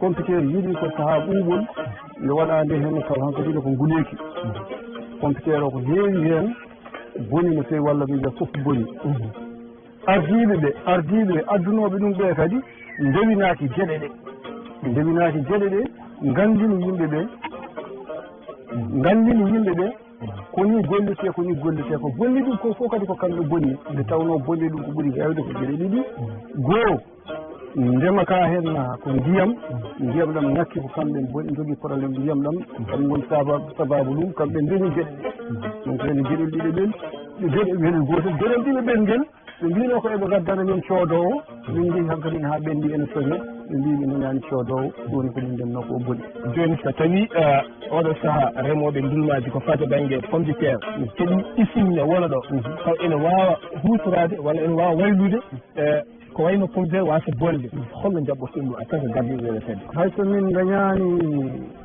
pompiteer yiɗi ko sahaa ɓuuɓol, nde waɗaande heen taw hankadi ko nguleeki. Pompiteer o ko heewi heen boni no feewi walla mi wiya fof boni. Ardiiɓe ɓe, ardiiɓe ɓe, addunooɓe ɗum ɓe kadi ndewinaaki geɗe ɗe. Ndewinaaki geɗe ɗe, nganndini yimɓe ɓe, nganndini yimɓe ɓe, ko ni gollirtee, ko ni gollirtee, ko bonni ɗum ko fof kadi ko kamɓe bonni. Nde tawnoo bonni ɗum ko ɓuri heewde ko geɗe ɗiɗi. Goo, ndema ka heen na ko ndiyam, ndiyam ɗam ŋakki ko kamɓe bonni, njogii problème ndiyam ɗam, kamɓe ngoni sabaabu, sabaabu ɗum, kamɓe ndemi geɗe ɗe. Donc, heen geɗel ɗiɗi ɓen, geɗe, geɗel gootel, geɗel ɗiɗi ɓen ngel, ɓe mbino ko eɓe ngaddana min coodoowo, min njehi hankadi haa ɓenndi ene soña, ɓe mbi ɓe nanaani coodoowo, ɗum woni ko min ndennoo ko o boni. Jooni so tawii, eh, oɗo sahaa remooɓe ndulmaaji ko fata bannge pomme de terre, keɗii usine ne wona ɗo, taw ene waawa huutoraade walla ene waawa waylude, eh, ko wayno pomme de terre waasa bonde, holno njaɓɓorton ɗum en tant que gardiiɗo rewetee? Hay so min ndañaani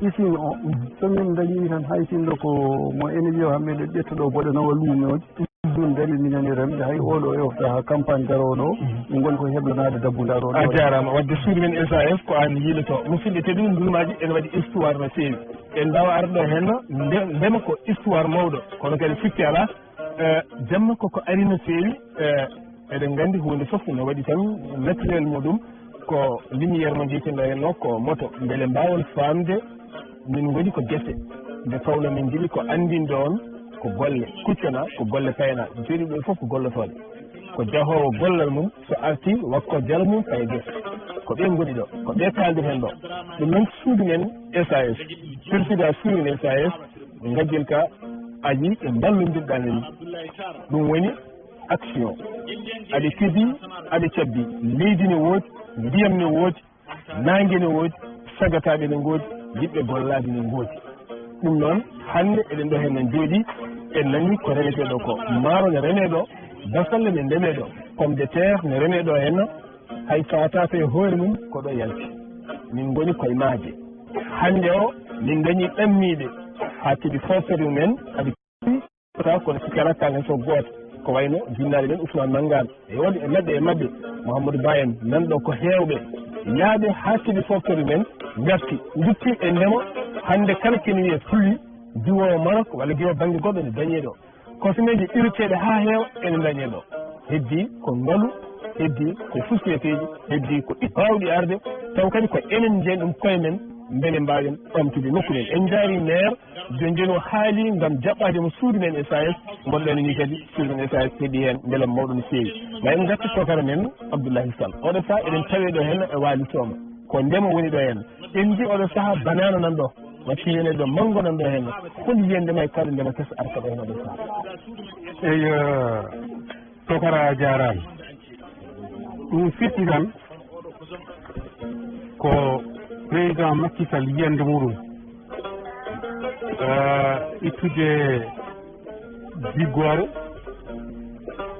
usine o, so min ndañii tan hay sinno ko mo ene wiya kam meɗen ƴetta ɗo boɗe nawa luumooji. Min darii minen e remde, hay oɗo e ofta haa campagne garooɗo o, min ngoni koye heblanaade dabbunde arooɗo. A jaaraama. Wadde suudu men S A F ko aan yiiloto. Musidɓe tedduɓe, ndulmaaji ene waɗi histoire no feewi. En mbaawa arde ɗo heen, nde-, ndema ko histoire mawɗo, kono kadi sikki alaa, eh, jamma koko ari no feewi, eh, eɗen nganndi huunde fof no waɗi tan matériel muɗum. Ko lumière mo njiyten ɗo henno ko moto, mbele mbaawon faamde min ngoni ko gese, nde tawnoo min njiɗi ko anndinde on ko golle kuccana, ko golle payana. Jooni ɓe fof ko gollotooɓe. Ko jahoowo gollal mum, so artii wakko jal mum faye gese. Ko ɓe ngoni ɗo, ko ɓe kaalden heen ɗo. Ɗum noon suudu men S A S, président suudu men S A S, ngajjinta aji ɓe mballondirɗaa men. Ɗum woni action. Aɗa kedi, aɗa cabbi. Leydi ne woodi, ndiyam ne woodi, naange ne woodi, sagataaɓe ne ngoodi, yiɗɓe gollaade ne ngoodi. Ɗum noon, hannde eɗen ɗo heen en njooɗii, en nanii ko remetee ɗo ko. Maaro ne remee ɗo, basalle ne ndemee ɗo. Pomme de terre ne remee ɗo henna, hay faataaka e hoore mum ko ɗo yalti. Min ngoni koye maaje. Hannde o, min dañii ɗammiiɓe haa keɓi forfait mumen, kadi ta kono sikki alaa kaalen so gooto. Ko wayno jinnaaɓe ɓen Ousmane Mangane, e wonde e maɓɓe, e maɓɓe Mouhamadou Ba en, nan ɗo ko heewɓe. Yaaɓe haa keɓi forfait mumen, ngarti, nduttii e ndema. Hannde kala kene wiyee fruit, diwoowo Maroc walla diwoowo bannge goɗɗo ne dañee ɗo. Kosomeeje iriteeɗe haa heewa ene ndañee ɗo. Heddii ko ngalu, heddii ko fusiyateeji, heddii ko ɗi baawɗi arde, taw kadi ko enen njeyen ɗum koye men, mbele mbaawen ɓamtude nokku men. En njaarii meer, jooni jooni o haalii ngam jaɓɓaade mo suudu men S A S, ngonɗen ni kadi suudu men S A S heɓii heen mbelam mawɗo no feewi. Ma en ngartu tokara men Abdoulaye Sall. Oɗo sahaa eɗen tawee ɗo heen e Waali Sooma. Ko ndema woni ɗo heen. En njii oɗo sahaa banaana nan ɗo. Watti wiyene ɗo manngo nan ɗo heen. Hol yiyannde ma e kala ndema kesa arta ɗo heen oɗo sahaa? Eyi, eh, tokara a jaaraama. Ɗum firti tan ko président Macky Sall yiyannde muɗum, eh, ittude jiggoore,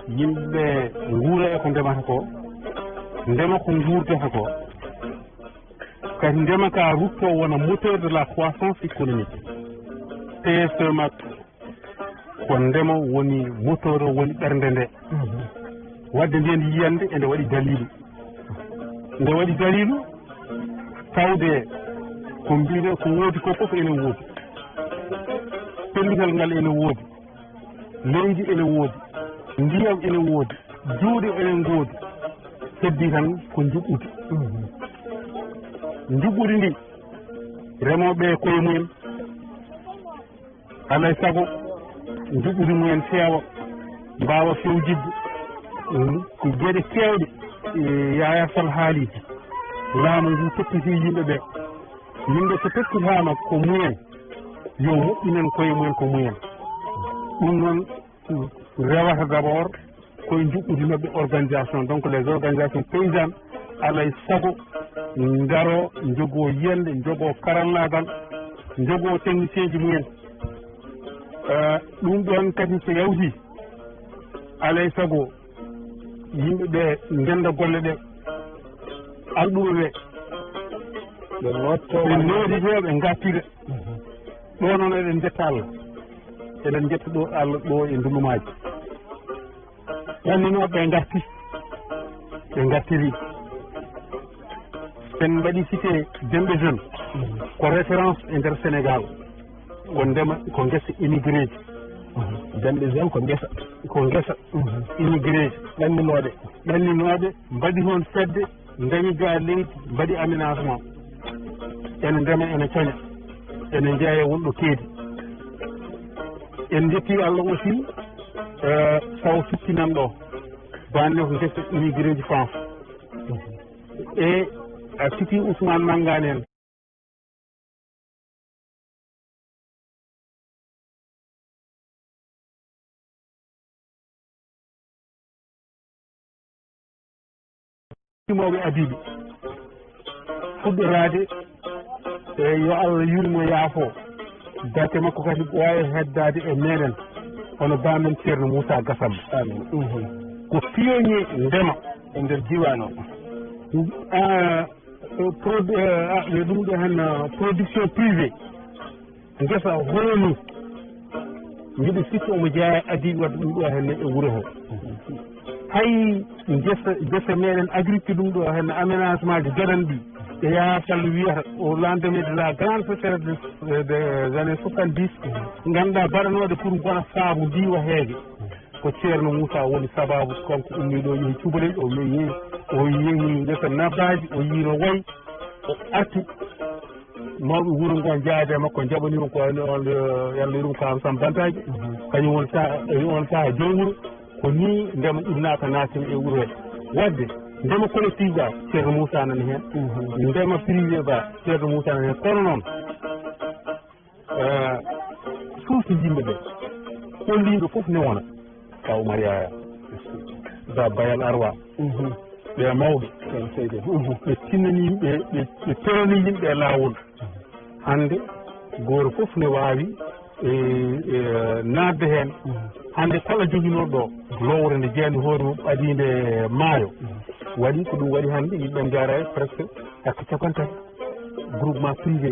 yimɓe nguura e ko ndemata ko, ndema ko nguurdata ko. Kadi ndema ka rutto wona moteur de la croissance économique. P S E makko ko ndema woni moteur o, woni ɓernde nde. Wadde nden yiyannde ende waɗi dalilu. Nde waɗi dalilu tawde ko mbiɗe ko woodi ko fof ene woodi. Pellital ngal ene woodi. Leydi ene woodi, ndiyam ene woodi, juuɗe ene ngoodi, heddii tan ko njuɓɓudi. Njuɓɓudi ndi, remooɓe ɓe koye mumen, alaa e sago njuɓɓudi mumen feewa, mbaawa fewjidde. Ɗum ko geɗe keewɗe, e, Yaya Sall haali, laamu ngu toppitii yimɓe ɓe. Yimɓe so toppitaama ko mumen, yo moƴƴinen koye mumen ko mumen. Ɗum noon rewata d'abord koye njuɓɓudi maɓɓe, organisation, donc les organisations paysannes, alaa e sago ngaro njogoo yiyannde, njogoo karallaagal, njogoo technicien ji mumen. Eh, ɗum ɗoon kadi so yawtii, alaa e sago yimɓe ɓe ngennda golle ɗe, arɗuɓe ɓe, ɓe nootto ɓe walla noodi ɓe, ɓe ngartira. Ɗo noon eɗen njetta Allah, eɗen njetta ɗo Allah ɗo e Ndulumaaji. Ɗanninooɓe ɓe ngarti, ɓe ngartiri. Sen mbaɗi cité Demɓe Jeune, ko référence e nder Sénégal. Ko ndema, ko ngesa immigré ji. Demɓe Jeune ko ngesa. Ko ngesa. Immigré ji. Ɗanninooɓe. Ɗanninooɓe, mbaɗi toon fedde, ndañi ga leydi, mbaɗi aménagement. Ene ndema, ene coña, ene njeeya wonɗo keedi. En njetti Allah aussi, eh, sawo sukkinan ɗo. Banne ko ngesa immigré ji France. E a citi Ousmane Mangane en. Mawɓe adiiɓe fuɗɗoraade, e yo Allah yurmo yaafo, date makko kadi waawi heddaade e meɗen, hono baamen Ceerno Moussa Gassama. Amin. Mhm. Ko pionnier ndema e nder diiwaan o. Ah, eh, produ-, eh, ah, yo ɗum ɗo heen, ah, production privée. Ngesa hooni, mbiɗo sikki omo jeyaa e adiiɓe waɗde ɗum ɗo heen e wuro he. Hay ngesa, ngesa meɗen agricule ɗum ɗo heen, aménagement ji gaɗan ɗi. E Yaya Sall wiyata, au lendemain de la grande sécheresse de, des années soixante-dix, ngannduɗaa baɗanooɗe pour ngona saabu ndiwa heege. Ko Ceerno Moussa woni sabaabu, kanko ummii ɗo, yehi cubalel, o yehi, o yehi ngesa nabbaaji, o yii no wayi, o arti. Mawɓe wuro ngo njaade e makko, njaɓanii mo ko wayno on, eh, Yalla yeru Kaam Sam Bantaaji. Mhm. Kañum on saha, kañum on saha joom wuro, ko nii ndema ɗum naata naatini e wuro he. Wadde, ndema collectif ga, Ceerno Moussa nani heen. Mhm. Ndema privé ga, Ceerno Moussa nani heen. Kono noon, eh, suusi yimɓe ɓe, holliiɗo fof ne wona. Ka Oumar Yaya, Ba Bayal Arwa, mhm, ɓe mawɓe, ɓe seyde, mhm, ɓe tinnani, ɓe, ɓe, ɓe perani yimɓe e laawol. Hannde, gooto fof ne waawi e, e, naatde heen. Hannde kala joginooɗo ɗo lowre nde jeeyande hoore mum ɓadiinde maayo, waɗi ko ɗum waɗi hannde yimɓe njaaraani presque hakka capanɗe tati groupement privé.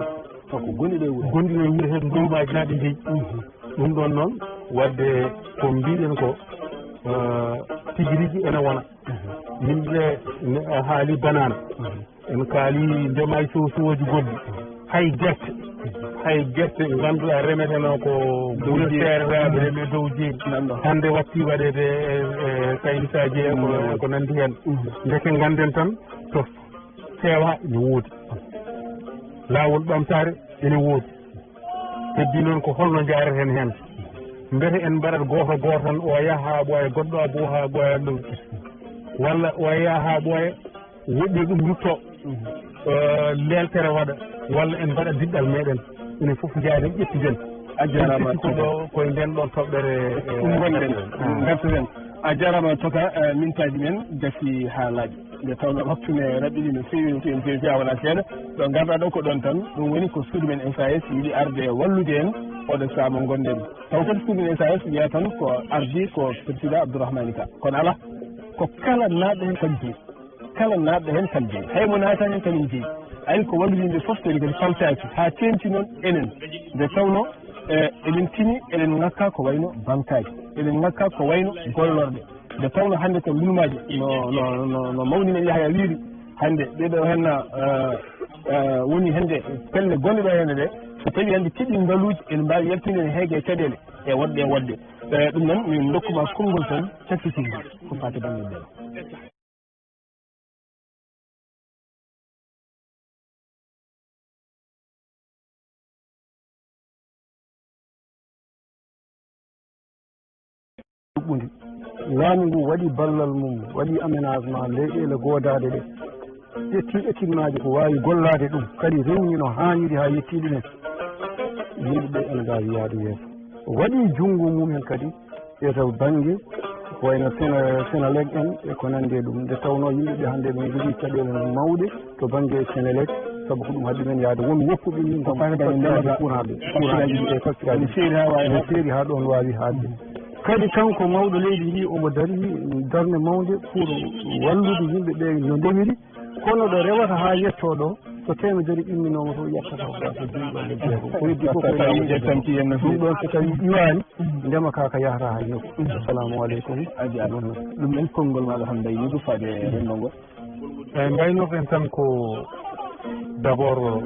Taw ko gonɗi ɗo e wuro. Gonɗi ɗo e wuro heen groupement aji naaɗi njeyi. Ɗum ɗoon noon, waɗde ko mbiɗen ko, eh, tigi rigi ene wona. Yimɓe ne, a haali banaana. En kaali ndema e sow-, sowooji goɗɗi. Hay gerte, hay gerte ngannduɗaa remeteno ko gure seerenaaɓe reme dow jeeri. Hannde watti waɗeede e, e kaynisaaji e ko, e ko nanndi heen. Ndeke ngannden tan to seewa ene woodi. Laawol ɓamtaare ene woodi. Heddi noon ko holno njaareten heen? Mbete en mbaɗat gooto gooto tan, o yaha haa ɓooya, goɗɗo abbo haa ɓooya ɗum. Walla o yaha haa ɓooya, woɗɗi ɗum rutto, eh, leeltere waɗa, walla en mbaɗa diɗɗal meɗen. Enen fof njaaden ƴettiden. A jarama, en ƴettito ɗo koye nden ɗon toɓɓere, eh, ɗum gonɗen, ngartoɗen. A jarama, Toka, eh, mintaaji men gasi haa laaɓi. Nde tawnoo waktu ne raɓɓiɗi no feewi, no feewi, no feewi, feewi, wonaa seeɗa. Ɗo ngarɗaa ɗo ko ɗoon tan, ɗum woni ko suudu men S A S yiɗi arde wallude en, oɗo sahaa mo ngonɗen. Taw kadi suudu men S A S wiyaa tan ko ardii ko Président Abdourahmane Ka. Kono alaa, ko kala naatɗo heen kadi jeyi. Kala naatɗo heen kadi jeyi. Hay mo naataani heen kadi jeyi. Ari ko wallude yimɓe fof, kadi kadi paltaaki, haa teeŋti noon enen. Nde tawnoo, eh, eɗen tini, eɗen ŋakka ko wayno bankaaji. Eɗen ŋakka ko wayno gollorɗe. Nde tawnoo hannde ko ndulmaaji no, no, no, no mawni men Yahya wiiri, hannde ɗee ɗoo henna, eh, eh, woni hannde pelle gonɗe ɗoo hannde ɗe, so tawii hannde keɓii ngaluuji, ene mbaawi yaltinde en heege e caɗeele e woɗɗe e woɗɗe. Eh, ɗum noon, min ndokkuma konngol tan, cakkitii ko faati bannge ndema. Ɗuɓɓundi. Laamu ngu waɗi ballal mum, waɗi aménagement leyɗeele goodaaɗe ɗe, ƴetti équipement ji ko waawi gollaade ɗum, kadi rewni no haaniri haa yettii ɗumen. Yimɓe ɓe ene mbaawi yahde yeeso. Waɗi junngo mum en kadi e to bannge ko wayno Sena-, Senelec en e ko nanndi e ɗum. Nde tawnoo yimɓe ɓe hannde ɓe njogii caɗeele mawɗe to bannge Senelec, sabu ko ɗum addi men yahde. Won woppuɓe min kam facturaaji courant ɓe, courant ji e facturaaji ene seeri haa ɗoon waawi haaɗde. Kadi kanko mawɗo leydi ndi omo darii darnde mawnde pour wallude yimɓe ɓe no ndewiri. Kono ɗo rewata haa yettoo ɗo, so teemedere imminooma fof, yettata ko gasa joyi walla jeegom. Ko heddi fof ko ene yiɗi. Ɗum ɗoon so tawii iwaani, ndema ka ka yahata hay nokku. Assalamu aleykum. A jaaraama. Ɗum en konngol maaɗa tan mbayni ko faade e renndo ngo. Eeyi, mbaynorɗen tan ko d'abord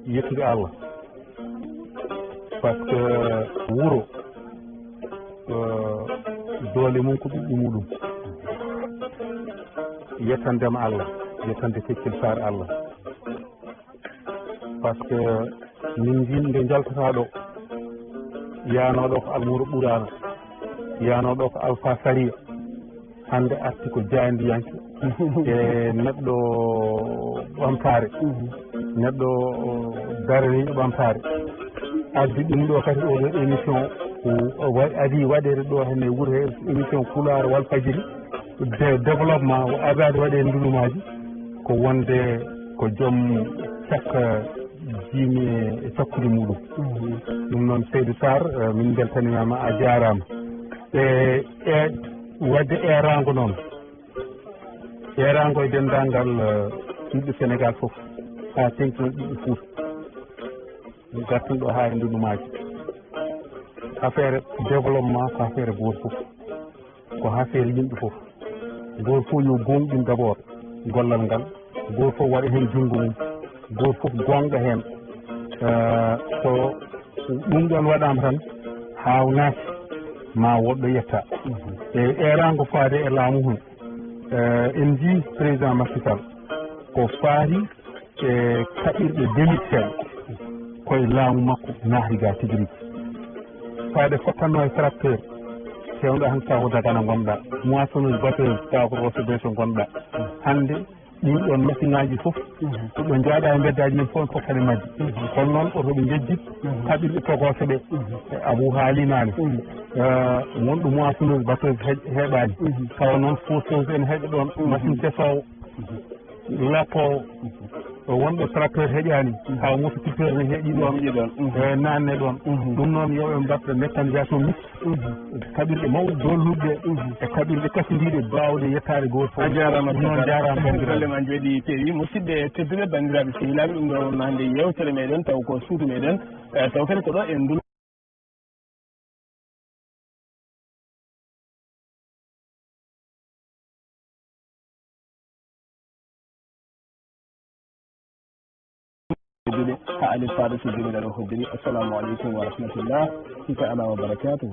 yettude Allah. Parce que wuro, eh, doole mum ko ɓiɓɓe muɗum. Yettandema Allah, yettande Keccel Sarr Allah. Parce que min njii nde njaltata ɗo, yaano ɗo ko Almuro Ɓuraana, yaano ɗo ko Alpha Sariya. Hannde arti ko jaayndiyanke e neɗɗo ɓamtaare, neɗɗo daraniiɗo ɓamtaare. Addi ɗum ɗo kadi oɗo émission, o wa-, adii waɗeede ɗo henne wuro he émission Pulaar Walfadjiri de développement, o adaade waɗeede ndulumaaji, ko wonde ko joom cakka jiimi e cakkude muɗum. Ɗum noon, Seydou Sarr, eh, min mbeltaniima ma, a jaaraama. E, e waɗde eeraango noon, eeraango e denndaangal, eh, ɓiɓɓe Senegaal fof, haa teeŋti noon ɓiɓɓe Fuuta. Gartun ɗo haa e ndunumaaji. Affaire développement ko affaire gooto fof. Ko affaire yimɓe fof. Gooto fof yo goongɗin d'abord gollal ngal. Gooto fof waɗa heen junngo mum. Gooto fof goongɗa heen. Eh, so ɗum ɗoon waɗaama tan, haawnaaki, ma woɗɗo yetta. E eeraango faade e laamu hum. Eh, en njii président Macky Sall ko faari e kaɓirɗe demirteeɗe koye laamu makko naati ga tigi rigi. Faade fottanno e tracteur, kewɗo tan tawa ko Dagana ngonɗa, moissonneuse batteuse tawa ko Rosso Bousso ngonɗa. Hannde ɗin ɗon machine aji fof, ko ɓe njaaɗa e mbeddaji men fof, en fottani majji. Kono noon oto ɓe njejjit kaɓirɗe togose ɗe. E Abou haali naane. Eh, wonɗo moissonneuse batteuse he-, heɓaani. Tawa noon faucheuse ene heɓe ɗon, machine tesoowo, lapoowo. Wonɓe tracteur heƴaani, haa motoculteur ne heƴi ɗoon, e naanne ɗoon. Ɗum noon, yo ɓe mbaɗ mécanisation mixte, kaɓirɗe mawɗe doolnuɗe, e kaɓirɗe kasindiiɗe baawɗe yettaade gooto fof. A jaaraama. Ɗum noon, jaaraama, banndiraaɓe. Golle ma njooɗii, peewi. Musidɓe tedduɓe, banndiraaɓe sehilaaɓe, ɗum ɗo wonande yeewtere meɗen, taw ko suudu meɗen, e taw kadi ko ɗo en ndul- Haa Aliou Fada, so Joomiraaɗo hoddiri. Assalamu aleykum wa rahmatullah, hika ala wa barakatuh.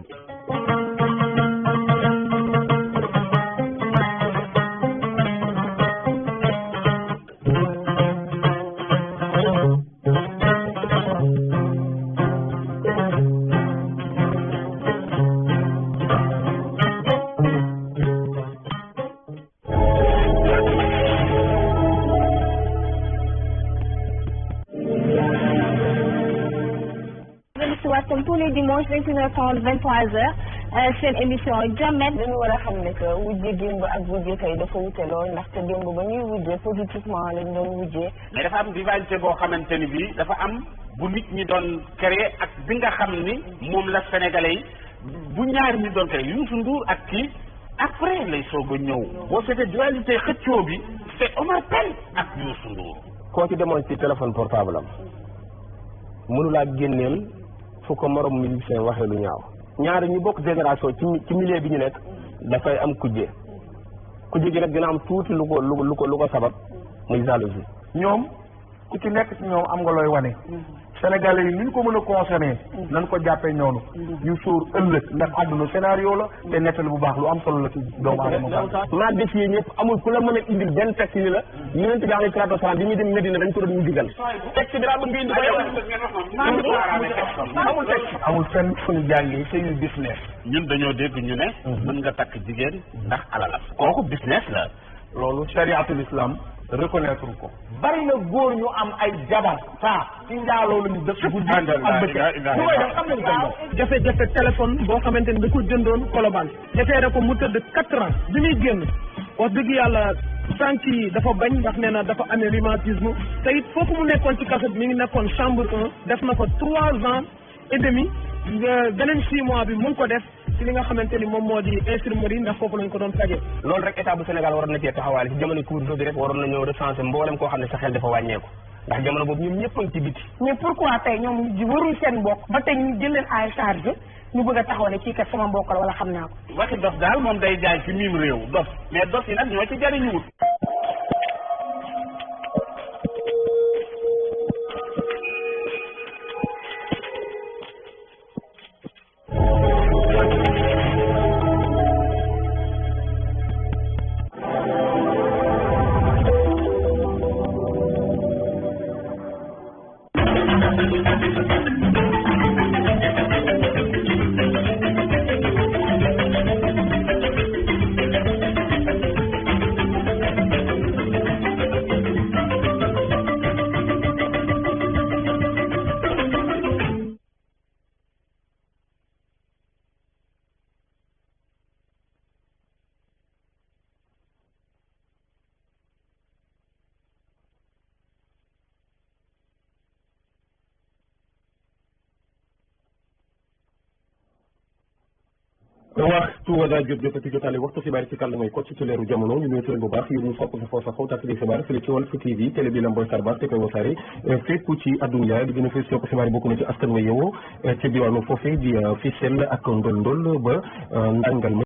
Ngeen si waat comme tous les dimanches, vingt et une heures trente, vingt-trois heures, euh, seen émission Jamel. Dañu war a xam ne que wujje démb ak wujje tey dafa wute lool, ndaxte démb ba ñuy wujje politiquement lañ doon wujje. Mais dafa am rivalité boo xamante ni bii dafa am bu nit ñi doon créer ak bi nga xam ni moom la Sénégalais yi, bu ñaari nit doon créer, Youssou Ndour ak kii, après lay soog a ñëw. Boo seetee dualité xëccoo bi, c'est Omar Pène ak Youssou Ndour. Koo ci demoon ci téléphone portable am, mënu laa génneel fu ko morom musicien waxee lu ñaaw. Ñaari ñu bokk génération ci mi-, ci milieu bi ñu nekk, dafay am kujje. Kujje gi nag dina am tuuti lu ko, lu ko, lu ko, lu ko sabab, muy jalousie. Ñoom, ku ci nekk ci ñoom am nga looy wane. Sénégalais yi, ni ñu ko mën a consommer, nan ko jàppee noonu. Ñu sóor ëllëg, ndax àdduna scénario la, te nettali bu baax lu am solo la ci doomu aadama. Maa défier ñëpp, amul ku la mën a indil benn texte ni la, Yonent bi alayhi salaatu wasalaam, bi muy dem Medina, dañ ko doon digal. Texte bi laa bëgg nga indi ko yow. Amul texte. Amul fenn fu ñu jàngee sëyu business. Ñun dañoo dégg ñu ne, mën nga takk jigéen ndax alalam. Kooku business la. Loolu, chariatul islam reconnaître ko. Bari na góor ñu am ay jabar, saa ci njaaloo lañu dëkk, guddi ak bëccëg. Subhanallah, la ilaha illallah. Ñu koy def, xam nañu ko. Jafe-jafe téléphone boo xamante ni da ko jëndoon Colobane. Defeere ko mu tëdd quatre ans. Bi muy génn, wax dëgg yàlla, sànq yi dafa bañ, ndax nee na dafa amee rhumatisme. Te it, foofu mu nekkoon ci kaso bi, mi ngi nekkoon chambre un, def na fa trois ans et demi. Nga, beneen six mois bi mu ngi ko def ci li nga xamante ni moom moo di infirmerie, ndax foofu lañ ko doon fajee. Loolu rek, état bu Sénégal waroon na cee taxawaale. Ci jamono couvre-feu bi rek, waroon nañoo recenser mboolem koo xam ne sa xel dafa wàññeeku, ndax jamono boobu ñoom ñëpp a ngi ci biti. Mais pourquoi tey ñoom ñu warul seen mbokk ba tey ñu jël leen en charge, ñu bëgg a taxaw ne kii kat sama mbokk la wala xam naa ko? Waxi dof daal moom day jaay ci miim réew, dof. Mais dof yi nag ñoo ci jariñuwut. Waxtu wa daa jot, jotati jotaale waxtu xibaar ci kàllaamay Kocc ci Leeru Jamono. Ñu nuyu leen bu baax, yéen ñu sopp safoo safoo taskati xibaar fële ci Walf T V, télé bi lambooy sarbaas te koy wasaare, eh, fépp ci àdduna. Li gën a fës ci xibaar yi bokk na ci askan wa yeewoo, eh, ci diwaanu foofe di, eh, Fissel ak Ndondol ba, eh, Ndangal ma.